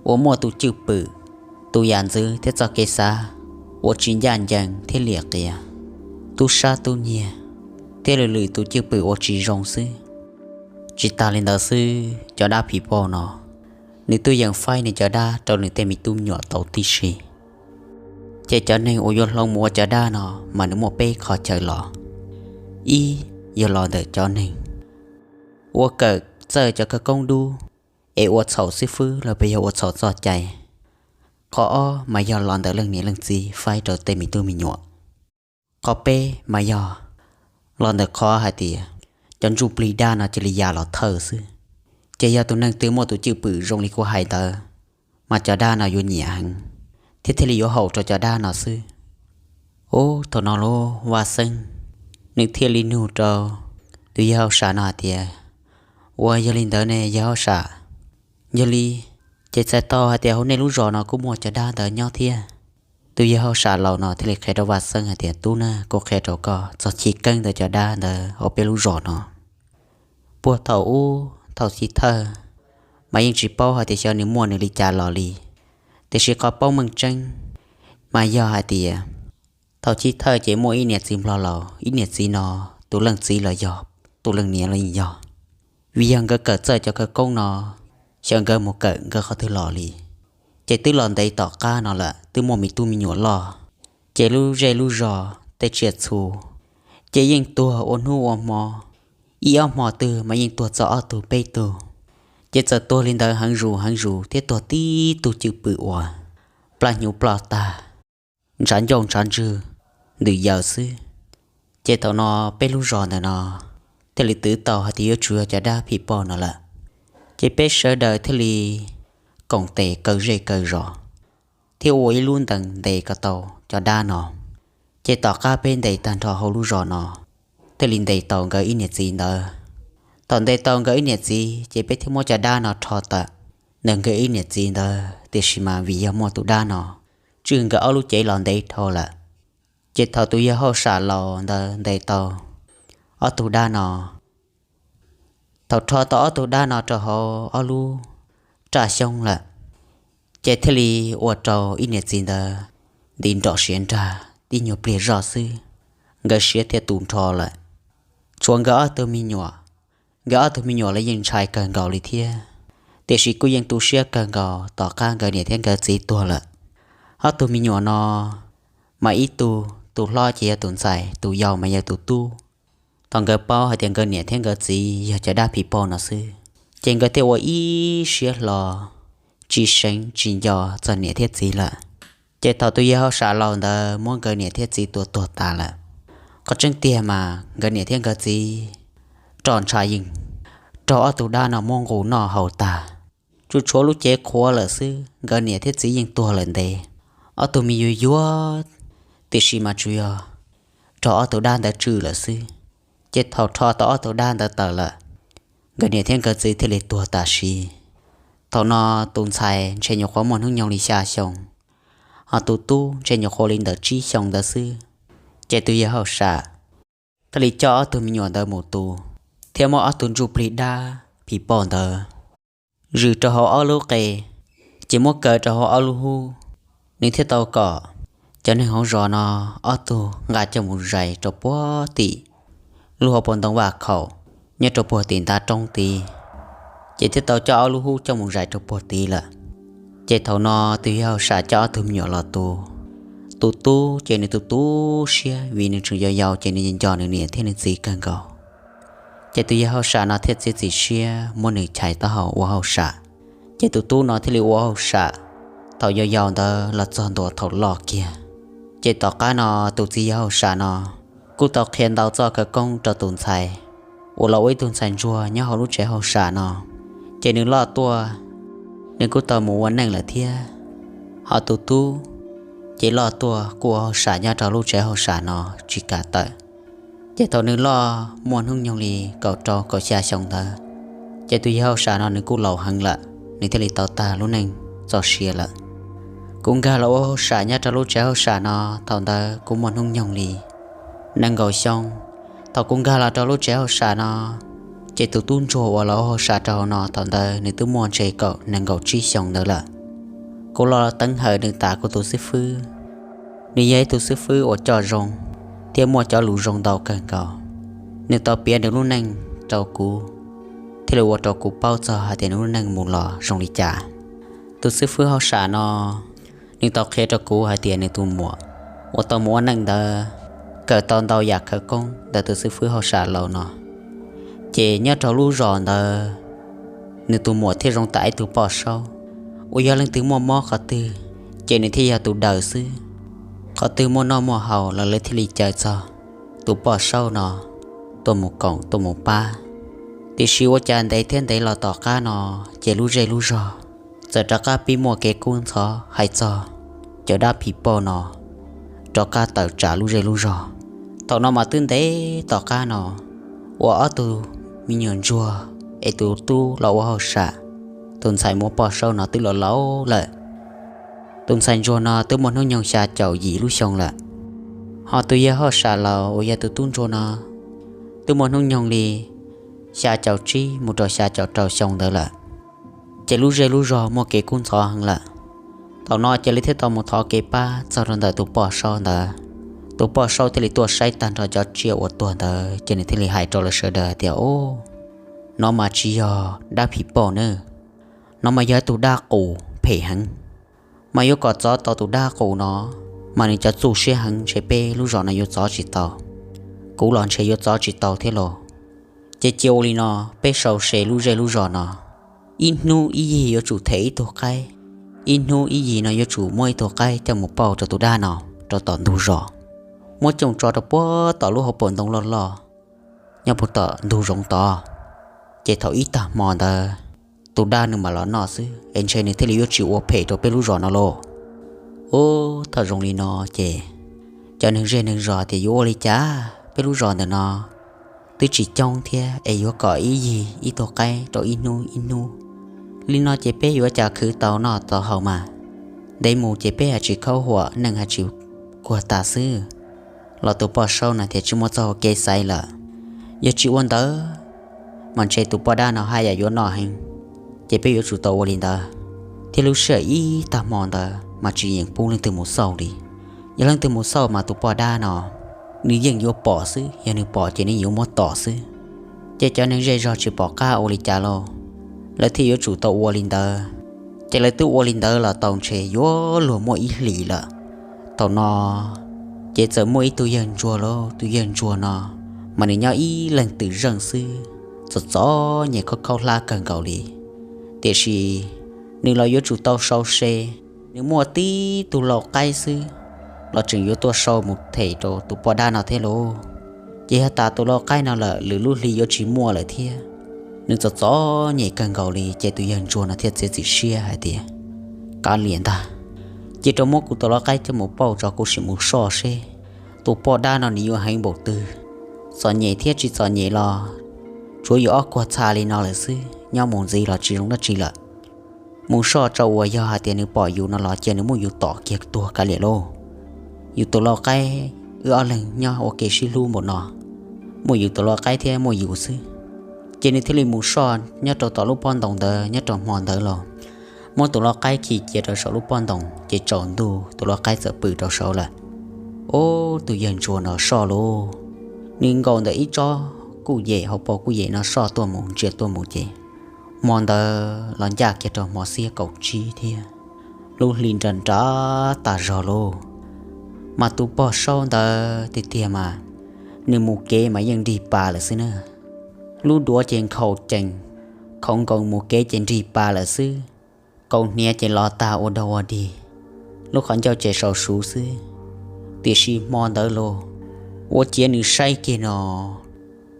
uas muaj tus cwj pwm, tus yam ntxwv thiab txoj kev xav uas tsis ncaj ncees thiab liam qias, tub sab tub nyiag, thiab lwm lwm tus cwj pwm uas tsis zoo xwb. Tsis tas li ntawd xwb, cov dab phim poj no nws tuaj yeem faib nws cov dab rau nws tej me tub me nyuam tau tib si. Ces cov neeg uas yuav hloov mus ua cov dab no mas nws muaj peb qhov chaw los. Ib, yog los ntawm cov neeg uas kawm txawj cov khawv koob dub es ua txhaum xib fwb los puas yog ua txhaum txoj cai. Qhov ob mas yog los ntawm leej niam leej txiv faib rau tej me tub me nyuam. Qhov peb mas yog los ntawm qhov hais tias cov ntsuj plig dab no cia li ya los thawj xwb. Ces yog tus neeg twg muaj tus cwj pwm zoo li kuv hais ntawd, mas cov dab no yuav nyiam heev, thiab thiaj li yuav haum rau cov dab no xwb. Ub, thaum no lub Vaj Xeeb nws thiaj li nug rau tus yawg hauj sam no hais tias, Ua yog li ntawd ne yawg hauj sam? Yog li ces txhais tau hais tias hauv nej lub zos no kuj muaj cov dab ntawd nyob thiab. Tus yawg hauj sam laus no thiaj li qhia rau Vaj Xeeb hais tias, Tub na, kuv qhia rau koj txog chiv keeb ntawm cov dab ntawd hauv peb lub zos no. Puag thaum ub thaum chiv thawj mas yeej tsis paub hais tias xyov nws muaj nws li cas los li, tiam sis qhov paub meej tseeb mas yog hais tias thaum chiv thawj ces muaj ib niam txiv nplog laus, ib niam txiv no tus leej txiv los yog, tus leej niam los yog. Vim yog nkawd kawm txawj cov khawv koob no, xyov nkawd mus kawm nkawd qhov twg los li, ces twb los ntev tom qab no lawm, twb muaj me tub me nyuam loj, ces lub zej lub zos tej tsiaj txhu ces yeej tuag ua hnub ua hmo. Ib ob hmo twg mas yeej tuag txog ob tug peb tug, ces txawm tuag li ntawd heev zus heev zus thiab tuag tib tug cwj pwm uas plaj hnyuv ploj tag, ntshav ncauj ntshav ntswg ntws yaws xwb. Ces thaum no peb lub zos ntawm no thiaj li twv tau hais tias yuav tsum yog cov dab phim pom no lawm. Ces peb sawv daws thiaj li koom tes kaw zej kaw zos thiab ua ib lub ntees ntes kom tau cov dab no. Ces tom qab peb ntes tag nrho hauv lub zos no, thiaj li ntes tau nkawd ib niam txiv ntawd. Thaum ntes tau nkawd ib niam txiv ces peb thiaj muab cov dab no rho tawm ntawm nkawd ib niam txiv ntawd, tiam sis mas vim yog muaj tus dab no tswj nkawd ob lub cev los ntev dhau lawm, ces thaum tus yawg hauj sam laus ntawd ntes tau ob tug dab no, thaum rho tau ob tug dab no rau hauv ob lub raj xyoob lawm, ces thiaj li ua rau ib niam txiv ntawd nti nrom siav nrag tib nyuag pliag zoj xwb, nkawd siav thiaj tu nrho lawm. Tshuav nkawd ob tug me nyuam, nkawd ob tug me nyuam los yeej ntshai kawg nkaus li thiab, tiam sis kuj yeej tu siab kawg nkaus tom qab nkawd niam thiab nkawd txiv tuag lawm. Ob tug me nyuam no mas ib tug, tus hlob ces yog tus ntxhais, tus yau mas yog tus tub. Thaum nkawd paub hais tias nkawd niam thiab nkawd txiv yog cov dab phim pom no xwb, ces nkawd thiaj ua ib siab hlo, tsis seev tsis nco txog niam thiab txiv lawm. Ces thaum tus yawg hauj sam laus ntawd muab nkawd niam thiab txiv tua tuag tas lawm, qhov tseeb tiag mas nkawd niam thiab nkawd txiv roj ntsha yeej raug ob tug dab no muab nqus noj haus tag, tsuas tshuav lub cev qhuav lawm xwb, nkawd niam thiab txiv yeej tuag lawm ntev. Ob tug me yuag yuag, tiam sis mas tsuas yog raug ob tug dab ntawd tswj lawm xwb. Ces thaum rho tau ob tug dab ntawd tawm lawm, nkawd niam thiab nkawd txiv thiaj li tuag tam sim. Thaum no tus ntxhais ntshe nyuam qhuav muaj hnub nyoog li xya xyoo, ho tus tub ntshe nyuam qhuav li ntawm tsib xyoo ntawd xwb. Ces tus yawg hauj sam thiaj li coj ob tug me nyuam ntawd mus tu, thiab muab ob tug ntsuj plig dab phim pom ntawd zwm rau hauv ob lub qe, ces muab kaw rau hauv ob lub hub. Nws thiaj tau kom cov neeg hauv zos no ob tug nqa coj mus zais rau puag tim lub hauv paus ntoo vaj khaum nyob rau puag tim ntav roob tid, ces thiaj tau coj ob lub hub coj mus zais rau puag tid lawm. Ces thaum no tus yawg hauj sam coj ob tug me nyuam los tu, tus tub ces nws tu tu siab vim nws tseem yau yau ces nws nco nws niam thiab nws txiv kawg nkaus. Ces tus yawg hauj sam no thiaj txiav txim siab muab nws chais taub hau ua hauj sam. Ces tus tub no thiaj li ua hauj sam thaum yau yau ntawd los txog ntua thaum loj kiag. Ces tom qab no tus txiv yawg hauj sam no kuj tau qhia ntau txoj khawv koob rau tus ntxhais uas los ua ib tug ntxhais ntsuag nyob hauv lub tsev hauj sam no. Ces nws loj tuaj, nws kuj tau mus ua neej lawm thiab. Ho tus tub ces loj tuaj kuj ua hauj sam nyob rau lub tsev hauj sam no tsis kam tawm. Ces thaum nws loj muaj hnub nyoog li kaum rau kaum xya xyoo ntawd, ces tus yawg hauj sam no nws kuj laus heev lawm, nws thiaj li tau tag lub neej txoj sia lawm. Kuv nkag los ua hauj sam nyob rau lub tsev hauj sam no, thaum ntawd kuv muaj hnub nyoog li nees nkaum xyoo. Thaum kuv nkag los rau lub tsev hauj sam no, ces tus tub ntsuag uas los ua hauj sam rau hauv no thaum ntawd nws twb muaj ntshe kaum nees nkaum tsib xyoo ntawd lawm. Kuv los teev hawm nws tas kuv tus xib fwb. Nws yog ib tug xib fwb uas coj zoo thiab muaj cov lus zoo ntau kawg nkaus. Nws tau piav nws lub neej rau kuv, thiaj li ua rau kuv paub txog hais tias nws lub neej mus los zoo li cas. Tus xib fwb hauj sam no, nws tau qhia rau kuv hais tias nws tus muam uas tau mus ua neej ntawd kawm tau ntau yam khawv koob ntawm tus xib fwb hauj sam laus no. Ces nyob rau lub zos ntawd, nws tus muam thiaj zoo tam ib tug poj saub uas yog leej twg muaj mob qhov twg, ces nws thiaj yog tus daws xwb. Qhov twg muaj noj muaj haus los lawv thiaj li caw txog tus poj saub no tuaj mus koom tuaj mus pab. Tiam sis ua cas ntev thiab ntev los tom qab no, ces lub zej lub zog txawm rov qab pib muaj kev kub ntxhov hais txog cov dab phim poj no rov qab tawm tsam lub zej lub zog. Thaum no mas twb ntev tom qab no uas ob tug me nyuam ntsuag es tus tub los ua hauj sam, tus ntxhais muab poj saub no twb los laus lawm. Tus ntxhais ntsuag no twb muaj hnub nyoog xya caum yim lub xyoo lawm, ho tus yawg hauj sam laus uas yog tus tub ntsuag no twb muaj hnub nyoog li xya caum tsib mus rau xya caum rau xyoo ntawd lawm. Ces lub zej lub zog muaj kev kub ntxhov heev lawm. Thaum no ces lawv thiaj tau mus thov kev pab txog rau ntawm tus poj saub ntawd. Tus poj saub thiaj li tuaj saib tag nrho cov tsiaj uas tuag ntawd ces nws thiaj li hais rau lawv sawv daws tias, Ub, no mas tsis yog dab phim pom nawb, no mas yog ib tug dab qus phem heev. Mas yuav kom txov tau tus dab qus no, mas nws cov txuj siab heev ntshe peb lub zos no yuav txov tsis tau. Kuv los ntshe yuav txov tsis tau thiab los. Ces cia ua li no, peb sau se lub zej lub zos no, ib hnub ib yig yuav tsum them ib tug qaib, ib hnub ib yig no yuav tsum muab ib tug qaib coj mus pauj rau tus dab no rau tom ntug zos, muab coj tso rau puag tom lub hauv paus ntoo loj loj nyob puag tom ntug zoov tod. Ces thaum ib tag hmo ntawd tus dab nws mam los noj xwb es ntshe nws thiaj li yuav tsis ua phem rau peb lub zos no lauj. Ub, thaum zoo li no ces cov neeg zej neeg zos tias yuav ua li cas, peb lub zos ntawm no twb tsis coob thiab es yuav kom ib yig ib tug qaib rau ib hnub ib hnub li no ces peb yuav cas khwv tau noj tau haus mas. Ntev mus ces peb haj tsis khaub huam, neej haj tsis kuag tas xwb. Los tus poj saub no tias tsis muaj txoj hau kev xaiv lawm, yog tsis ua ntawd mas ntshe tus poj dab no haj yam yuav noj heev, ces peb yuav tsum tau ua li ntawd. Thiab lub sij hawm ib tag hmo ntawd mas tsis yeem pub leej twg mus xauj li. Yog leej twg mus xauj mas tus poj dab no nws yeej yuav pom xwb, yog nws pom ces nws yuav muab tom xwb. Ces cov neeg zej zog tsis pom qab ua li cas lauj, lawv thiaj yuav tsum tau ua li ntawd. Ces lawv twb ua li ntawd los tau ntshe yuav luag muaj ib hlis lawm. Thaum no ces txawm muaj ib tug yawg ntsuag lauj, tus yawg ntsuag no mas nws nyob ib leeg twm zeej xwb, txom txom nyem khaub khaub hlab kawg nkaus li. Tiam sis nws los yuav tsum tau sau se, nws muaj tib tug lau qaib xwb los tseem yuav tuaj sau mus them rau tus poj dab no thiab lauj. Ces yog tas tus lau qaib no lawm lwm lub hli yuav tsis muaj lawm thiab. Nws txom txom nyem kawg nkaus li ces tus yawg ntsuag no thiaj txiav txim siab hais tias, Kav liam ntag, cia rau muab kuv tus lau qaib coj mus pauj tso kuv sim mus soj seb tus poj dab no nws yuav heev npaum twg. Txom nyem thiab tsis txom nyem los tsuav yus ob kuag txha li no lawm xwb, nyob mus ntxiv los tsis zoo dab tsi lawm. Mus soj tso uas yog hais tias nws pom yus no los cia nws muab yus tom kiag tuag kav liam lauj. Yus tus lau qaib, wb ob leeg nyob ua ke sib hlub npaum no, muaj yus tus lau qaib thiab muaj yus xwb. Ces nws thiaj li mus soj nyob rau tom lub pob ntoo ntawd nyob rau hmo ntawd los, muab tus lau qaib khi cia rau saum lub pob ntoo ces tsaus ntuj tus lau qaib txawm pw rau saud lawm. Ub, tus yawg ntsuag no soj lauj, nws nkaum ntawm ib tsob kuj yem hauv paus kuj yem no soj tuaj mus ntsia tuaj mus ces hmo ntawd los ncaj kiag rau hmo xiab kaum tsib thiab, lub hli nra nra tas zog lauj. Mas tus poj saub ntawd tiag tiag mas nws mus kev mas yeej nrig pas lawm xwb na. Lub duav ces nkhaus cees, khaus nkaus mus kev ces nrig pas lawm xwb. Kaus hniav ces los tag ua dog ua dig, lub qhov ncauj ces sau suv xwb. Tiam sis hmo ntawd los ua ciav nws saib kiag no,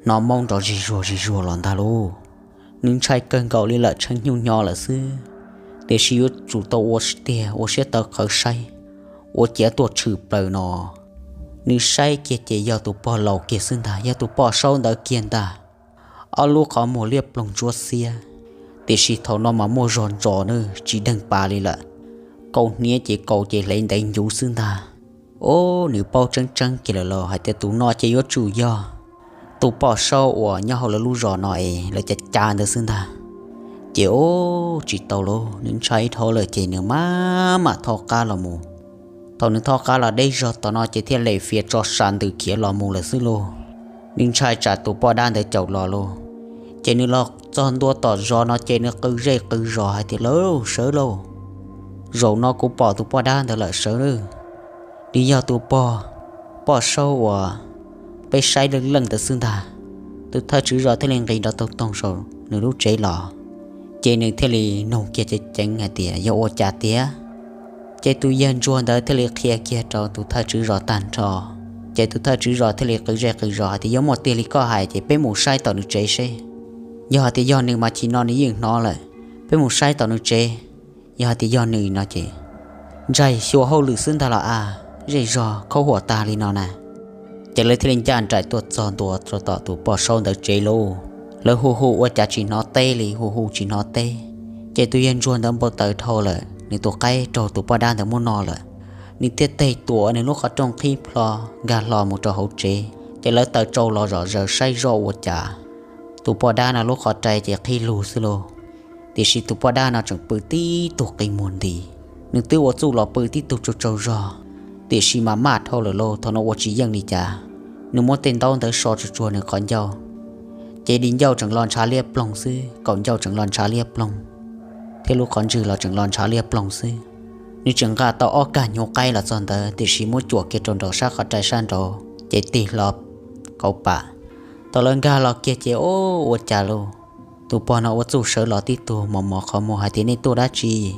hnov maub nrov zig zuag zig zuag los ntag lauj. Nws ntshai kawg nkaus li lawm, tshee nyuj nyo lawm xwb. Tiam sis yuav tsum tau ua tiag ua siab tawv qhawv saib, ua ciav tuaj tshwm plaws no. Nws saib kiag ces yog tus pog laus kiag xwb ntag, yog tus poj saub ntawd kiag ntag. Ob lub qhov muag liab ploog ntsuab xiab, tiam sis thaum no mas muaj zog ntsos na, tsis deeg pas li lawm. Kaus hniav ces kaus ces hle ntev ncuv xwb ntag. Ub, nws paub tseeb tseeb kiag lawm los hais tias tus no ces yuav tsum yog tus poj saub uas nyob hauv lawv lub zos no es lawv cav cav ntawd xwb ntag. Ces ub, tsis tau lauj, nws ntshai dhau lawm ces nws mam mam thoj qab los mus. Thaum nws thoj qab los deb zog tom no ces thiaj li fiav tso sa ntws khiav los mus lawm xwb lauj. Nws ntshai tsam tus poj dab ntawd caum los lauj. Ces nws los txog ntua tom zos no ces nws qw zej qw zos hais tias, Lauj, sawv lauj! Zaum no kuv pom tus poj dab ntawd lawm, sawv lauj! Nws yog tus poj, poj saub uas peb saib leej leej ntawd xwb ntag. Tus thawj tswv zos thiaj li nqis nrov toog toog saum nws lub tsev los, ces nws thiaj li nug kiag ceev ceev hais tias, Yog ua cas tiag? Ces tus yawg ntsuag ntawd thiaj li qhia kiag rau tus thawj tswv zos tag nrho. Ces tus thawj tswv zos thiaj li qw zej qw zos hais tias, Yog muaj tiag li koj hais ces peb mus saib tom nws tsev seb. Yog hais tias yog nws mas chim no nws yeej hnov lawm. Peb mus saib tom nws tsev, yog hais tias yog nws no ces ntshai xyuas hauj lwm xwb ntag los as. zej zog khaub huam tag li no na. Ces lawv thiaj li ncaj nraim tuaj txog ntua rau tom tus poj saub ntawd tsev lauj. Lawv hu hu ua cas tsis hnov teb li, hu hu tsis hnov teb. Ces tus yawg ntsuag ntawd npau taws dhau lawm, nws tus qaib raug tus poj dab ntawd muab noj lawm. Nws thiaj teg tuam nws lub qhov rooj qhib plho nkag hlo mus rau hauv tsev. Ces lawv taws tsau los zom zaws saib zoj ua cas tus poj dab no lub qhov rai ces qhib lug xwb lauj. Tiam sis tus poj dab no tseem pw tib tug qi muag nti. Nws twb ua txuj los pw tib tug tsaug tsaug zog, tiam sis mas maj dhau lawm lauj, thaum no ua tsis yeej li cas. Nws muab tej ntaub ntawd so tsuag tsuag nws qhov ncauj, ces di ncauj tseem los ntshav liab ploog xwb, kaum ncauj tseem los ntshav liab ploog, thiab lub qhov ntswg los tseem los ntshav liab ploog xwb. Nws tseem nqa tau ob kag nyuv qaib los txog ntawd, tiam sis muab cuam kiag rau nraum sab qhov rai sab nraud ces tig hlo kauv pam. Thaum lawv nkag los kiag ces o, ua cas lauj, tus pog no ua txuj sawv los tib tug mos mos qhov muag hais tias nej tuaj dab tsi.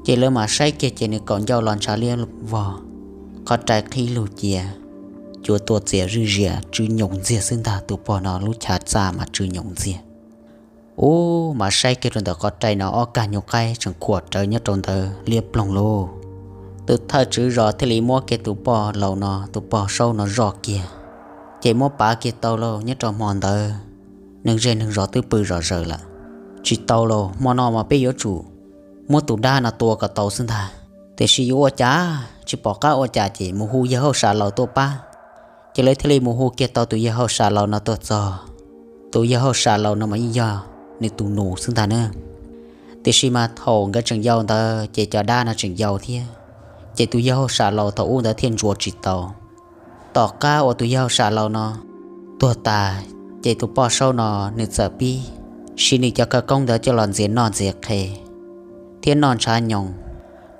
Ces lawv mam saib kiag ces nws kaum ncauj los ntshav liab vog, qhov rai qhib lug cia, cua tuaj txias zij zias tsw nyoos ntxiag xwb ntag. Tus pog no lub chav txaj mas tsw nyoos ntxiag. Ub, mas saib kiag rau ntawm qhov rai no ob kag nyuv qaib tseem khuam rawv nyob rau ntawd liab ploog lauj. Tus thawj tswv zos thiaj li muab kiag tus poj laus no, tus poj saub no zoj kiag, ces muab pav kiag tau lauj. Nyob rau hmo ntawd neeg zej neeg zos twb pw zom zaws lawm. Tsis tau lauj, hmo no mas peb yuav tsum muab tus dab no tua kom tau xwb ntag. Tiam sis yuav ua cas, tsis pom qab ua cas ces mus hu yawg hauj sam laus tuaj pab. Ces lawv thiaj li mus hu kiag tau tus yawg hauj sam laus no tuaj txog. Tus yawg hauj sam laus no mas yeej yog nws tus nus xwb ntag na. Tiam sis mas thaum nkawd tseem yau ntawd ces cov dab no tseem yau thiab, ces tus yawg hauj sam laus thaum ub ntawd thiaj ntsuas tsis tau. Tom qab uas tus yawg hauj sam laus no tuag tas, ces tus poj saub no nws txawm pib siv nws cov khawv koob ntawd coj los ntxias noj ntxias qhe thiab noj ntshav nyoos,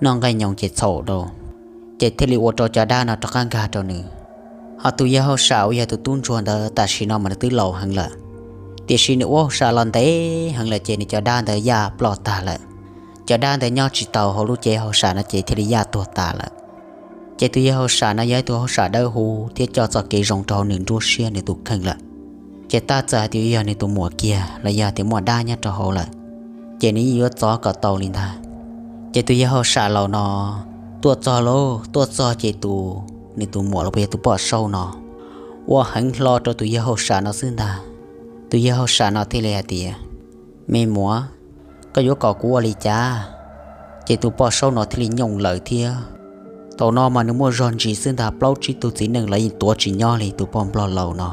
noj nqaij nyoos ces txhaum rau, ces thiaj li ua rau cov dab no rov qab nkag rau nws. Ho tus yawg hauj sam uas yog tus tub ntsuag ntawd tam sim no mas nws twb laus heev lawm, tiam sis nws ua hauj sam los ntev heev lawm ces nws cov dab ntawd yaj ploj tag lawm. Cov dab ntawd nyob tsis tau hauv lub cev hauj sam no ces thiaj li yaj tuag tas lawm. Ces tus yawg hauj sam no yog ib tug hauj sam dawb huv thiab coj txoj kev zoo rau hauv nws nruab siab nws tus kheej lawm. Ces tab txawm hais tias yog nws tus muam kiag los yog tias muaj dab nyob rau hauv lawm, ces nws yeej yuav txov kom tau li ntag. Ces tus yawg hauj sam laus no tuaj txog lauj, tuaj txog ces tus, nws tus muam los puas yog tus poj saub no ua heev hlo rau tus yawg hauj sam no xwb ntag. Tus yawg hauj sam no thiaj li hais tias, me muam, koj yuav kom kuv ua li cas? Ces tus poj saub no thiaj li nyooj lawm thiab. Thaum no mas nws muaj zog ntsis xwb ntag, plaub tsib tug txiv neej los yeej tuav tsis nyob li tus poj nplog laus no.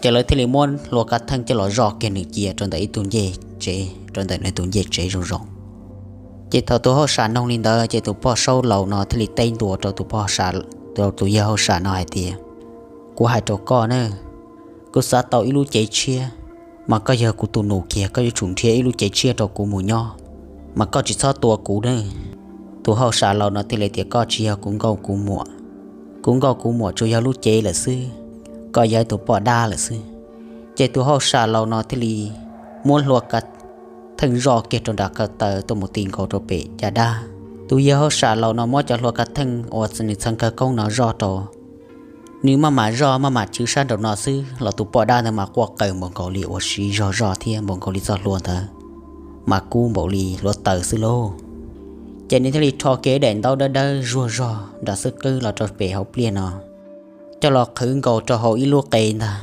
Ces lawv thiaj li muab hlua kav theej coj los zoj kiag nws cia rau ntawm ib tug ncej tsev, rau ntawm nws tus ncej tsev zoo zoo. Ces thaum tus hauj sam noog li ntawd ces tus poj saub laus no thiaj li teb ntua rau tus poj, rau tus yawg hauj sam no hais tias, kuv hais rau koj na, kuv xav tau ib lub cev tshiab, mas koj yog kuv tus nus kiag, koj yuav tsum nrhiav ib lub cev tshiab rau kuv mus nyob, mas koj tsis txhob tua kuv na. Tus hauj sam laus no thiaj li tias, koj tsis yog kuv nkauj kuv muam, kuv nkauj kuv muam tsuas yog lub cev lawm xwb, koj yog ib tug poj dab lawm xwb. Ces tus hauj sam laus no thiaj li muab hlua kav theej zoj kiag rau nram ko taw tuaj mus ti nkaus rau pem caj dab. Tus yawg hauj sam laus no muab cov hlua kav theej uas nws txheev khawv koob no zoj rau, nws maj mam zoj maj mam chwv sab nraum no xwb los tus poj dab ntawd mas quaj qw npaum nkaus li uas siv zog zoj thiab npaum nkaus li txoj hlua ntawd mas kub npaum li hluav taws xwb lauj. Ces nws thiaj li rho kiag daim ntaub dawb dawb zuag zog nram xwb qwb los rau pem hauv pliaj no, coj los qhwv nkaus rau hauv ib lub qe ntag.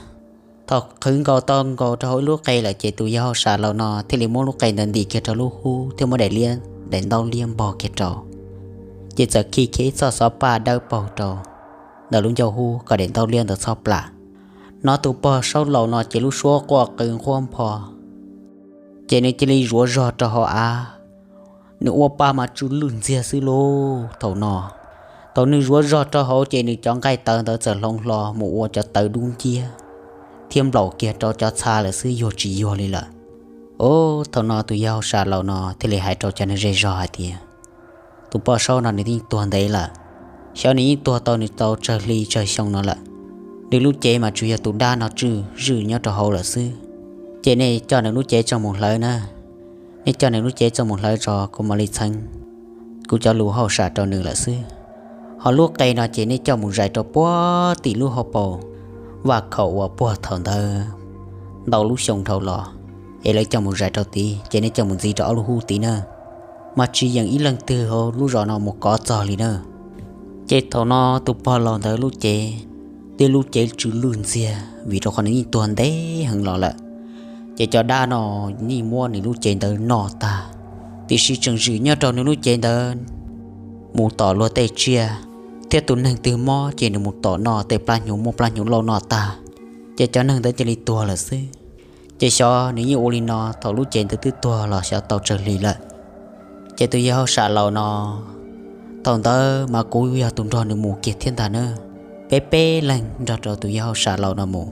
Thaum qhwv nkaus tau nkaus rau hauv ib lub qe lawm ces tus yawg hauj sam laus no thiaj li muab lub qe ntawd ntim kiag rau lub hub thiab muab daim liab, daim ntaub liab npog kiag rau. Ces txawm khi kiag ib txoj xov paj dawb paug rau ntawm lub ncauj hub kom daim ntaub liab ntawd txhob plam. Hnov tus pog saub laus no ces lub suab quaj qw nquab npho, ces nws cia li zuav zog rau hauv av. Nws ua pa mas tsw lwj ntxiag xwb lauj. Thaum no, thaum nws zuav zog rau hauv ces nws cov nqaij tawv ntawd txawm hloov hlo mus ua cov tawv dub nciab thiab nplaum kiag rau cov txha lawm xwb, yuag tsis yuag li lawm. Ub, thaum no tus yawg hauj sam laus no thiaj li hais rau cov neeg zej zog hais tias, tus poj saub no nws yeej tuag ntev lawm. Xyov nws yeej tuag tau nws tau tsawg hli tsawg xyoo no lawm. Nws lub cev mas tsuas yog tus dab no tswj zwj nyob rau hauv lawm xwb. Ces nej coj nws lub cev txoj mus hlawv na. Nej coj nws lub cev txoj mus hlawv tso, kuv mam li txheeb kuv cov lus hauj sam rau nws lawm xwb. Ho lub qe no ces nej coj mus zais rau puag tim lub hauv paus vaj khaum uas puag thaum ntawd ntau lub xyoo dhau los, es lawv coj mus zais rau tid, ces nej coj mus ntxiv rau ob lub hub tid na. Mas tsis yeem ib leej twg hauv lub zos no mus kov txog li na. Ces thaum no tus pog laus ntawd lub cev, tej lub cev tsw lwj ntxiag vim rau qhov nws yeej tuag ntev heev los lawm. Ces cov dab no yeej muab nws lub cev ntawd noj tag, tiam sis tseem zwm nyob rau nws lub cev ntawd mus tom luag tej tsiaj, thiab tus neeg twg mob ces nws mus tom noj tej plab hnyuv, muab plab hnyuv lauj noj tag, ces cov neeg ntawd cia li tuag lawm xwb. Ces xyov nws yeej ua li no thaum lub cev ntawd twb tuag los xyov tau tsawg hli lawm. Ces tus yawg hauj sam laus no, thaum ntawd mas kuv yog tus nrog nws mus kiag thiab ntag na. Peb peb leeg nrog rau tus yawg hauj sam laus no mus.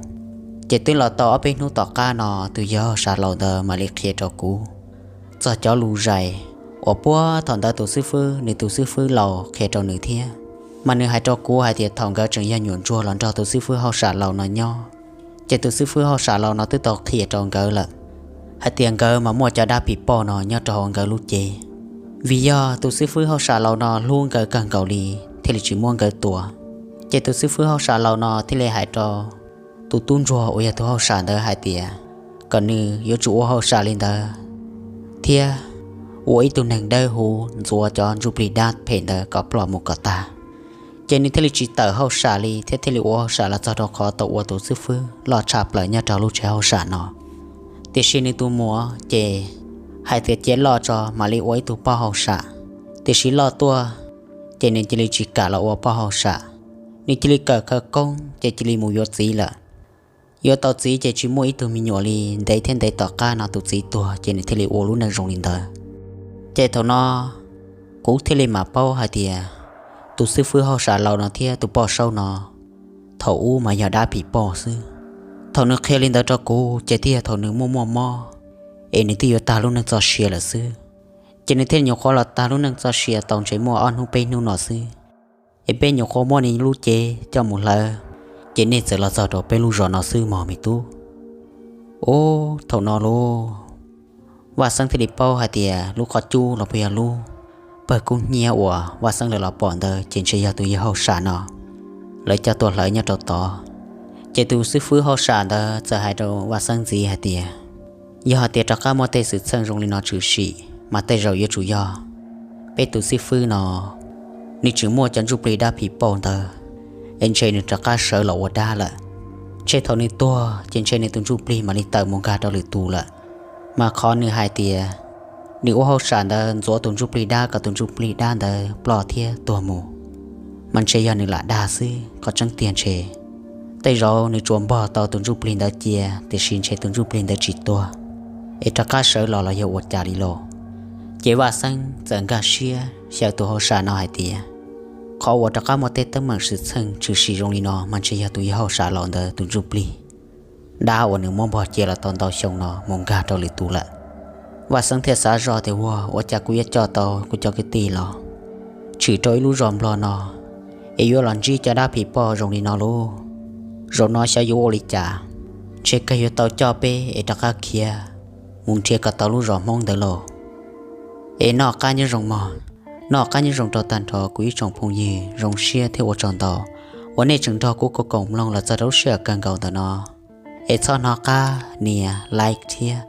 Ces twb los tau ob peb hnub tom qab no tus yawg hauj sam laus ntawd mam li qhia rau kuv txog cov lus zais uas puag thaum ntawd tus xib fwb, nws tus xib fwb laus qhia rau nws thiab. Mas nws hais rau kuv hais tias thaum nkawd tseem yog nyuam ntsuag los nrog tus xib fwb hauj sam laus no nyob, ces tus xib fwb hauj sam laus no twb tau qhia rau nkawd lawm hais tias nkawd mas muaj cov dab phim poj no nyob rau hauv nkawd lub cev. Vim yog tus xib fwb hauj sam laus no hlub nkawd kawg nkaus li, thiaj li tsis muab nkawd tua. Ces tus xib fwb hauj sam laus no thiaj li hais rau tus tub ntsuag uas yog tus hauj sam ntawd hais tias kom nws yuav tsum ua hauj sam li ntawd thiab ua ib tug neeg dawb huv ntxuav cov ntsuj plig dab phem ntawd kom ploj mus kom tag. Ces nws thiaj li tsis tawm hauj sam li thiab thiaj li ua hauj sam los txog rau qhov tau ua tus xib fwb loj tshaj plaws nyob rau lub tsev hauj sam no. Tiam sis nws tus muam ces hais tias cia loj tso mam li ua ib tug poj hauj sam, tiam sis loj tuaj ces nws cia li tsis kam los ua poj hauj sam. Nws cia li kawm khawv koob ces cia li mus yuav txiv lawm. Yuav tau txiv ces tsis muaj ib tug me nyuam li, ntev thiab ntev tom qab no tus txiv tuag ces nws thiaj li ua lub neej zoo li ntawd. Ces thaum no kuv thiaj li mam paub hais tias tus xib fwb hauj sam laus no thiab tus poj saub no thaum ub mas yog dab phim poj xwb. Thaum nws qhia li ntawd rau kuv ces twb yog thaum nws muaj muaj mob es nws twb yuav tag lub neej txoj sia lawm xwb. Ces nws thiaj nyuam qhuav los tag lub neej txoj sia tau ntshe muaj ob hnub peb hnub no xwb, es peb nyuam qhuav muab nws lub cev coj mus hlawv, ces nej txawm los txog rau peb lub zos no xwb mog me tub. Ub, thaum no lauj, Vaj Xeeb thiaj li paub hais tias lub qhov cub los puas yog lub pawg kub hnyiab uas Vaj Xeeb lawv los pom ntawd ces ntshe yog tus yawg hauj sam no lawv coj tuaj hlawv nyob rau tod. Ces tus xib fwb hauj sam ntawd txawm hais rau Vaj Xeeb ntxiv hais tias, yog hais tias rov qab muaj tej xwm txheej zoo li no tshwm sim mas tej zaum yuav tsum yog peb tus xib fwb no nws tseem muaj cov ntsuj plig dab phim poj ntawd, es ntshe nws rov qab sawv los ua dab lawm. Ntshe thaum nws tuag ces ntshe nws tus ntsuj plig mam li tawm mus nkag rau lwm tus lawm. Mas qhov nws hais tias nws ua hauj sam ntawd ntxuav tus ntsuj plig dab kom tus ntsuj plig dab ntawd ploj thiab tuag mus, mas ntshe yog nws lam dag xwb. Qhov tseeb tiag ntshe tej zaum nws tsuas npog tau tus ntsuj plig ntawd cia, tiam sis ntshe tus ntsuj plig ntawd tsis tuag, es rov qab sawv los los yog ua cas li lauj. Ces Vaj Xeeb txawm nkag siab xyaw tus hauj sam no hais tias, qhov uas rov qab muaj tej teeb meem xwm txheej tshwm sim zoo li no mas ntshe yog tus yawg hauj sam laus ntawd tus ntsuj plig dab uas nws muab npog cia los tau ntau xyoo no mus nkag rau lwm tus lawm. Vaj Xeeb thiaj xav zoj tias, ua, ua cas kuv yuav coj tau kuv cov kwv tij los tshwm rau ib lub zos Nplog no es yuav los ntsib cov dab phim poj zoo li no lauj? Zaum no xyov yuav ua li cas, ntshe kawg yuav tau coj peb es rov qab khiav mus nrhiav kom tau lub zos Hmoob ntawd lauj. Es noj qab nyob zoo mog, noj qab nyob zoo rau tag nrho kuv ib tsoom phooj ywg, zoo siab thiab ua tsaug ntau uas nej tseem nrog kuv koom koom mloog los txog rau lub sij hawm kawg nkaus ntawm no. Es txhob hnov qab nias like thiab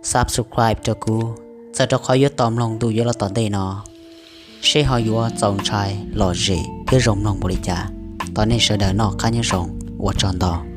subscribe rau kuv, txawm rau qhov yuav tos mloog ntu yuav los tom ntej no, seb ho yuav txaus ntshai lom zem thiab zoo mloog npaum li cas. Thov nej sawv daws noj qab nyob zoo, ua tsaug ntau.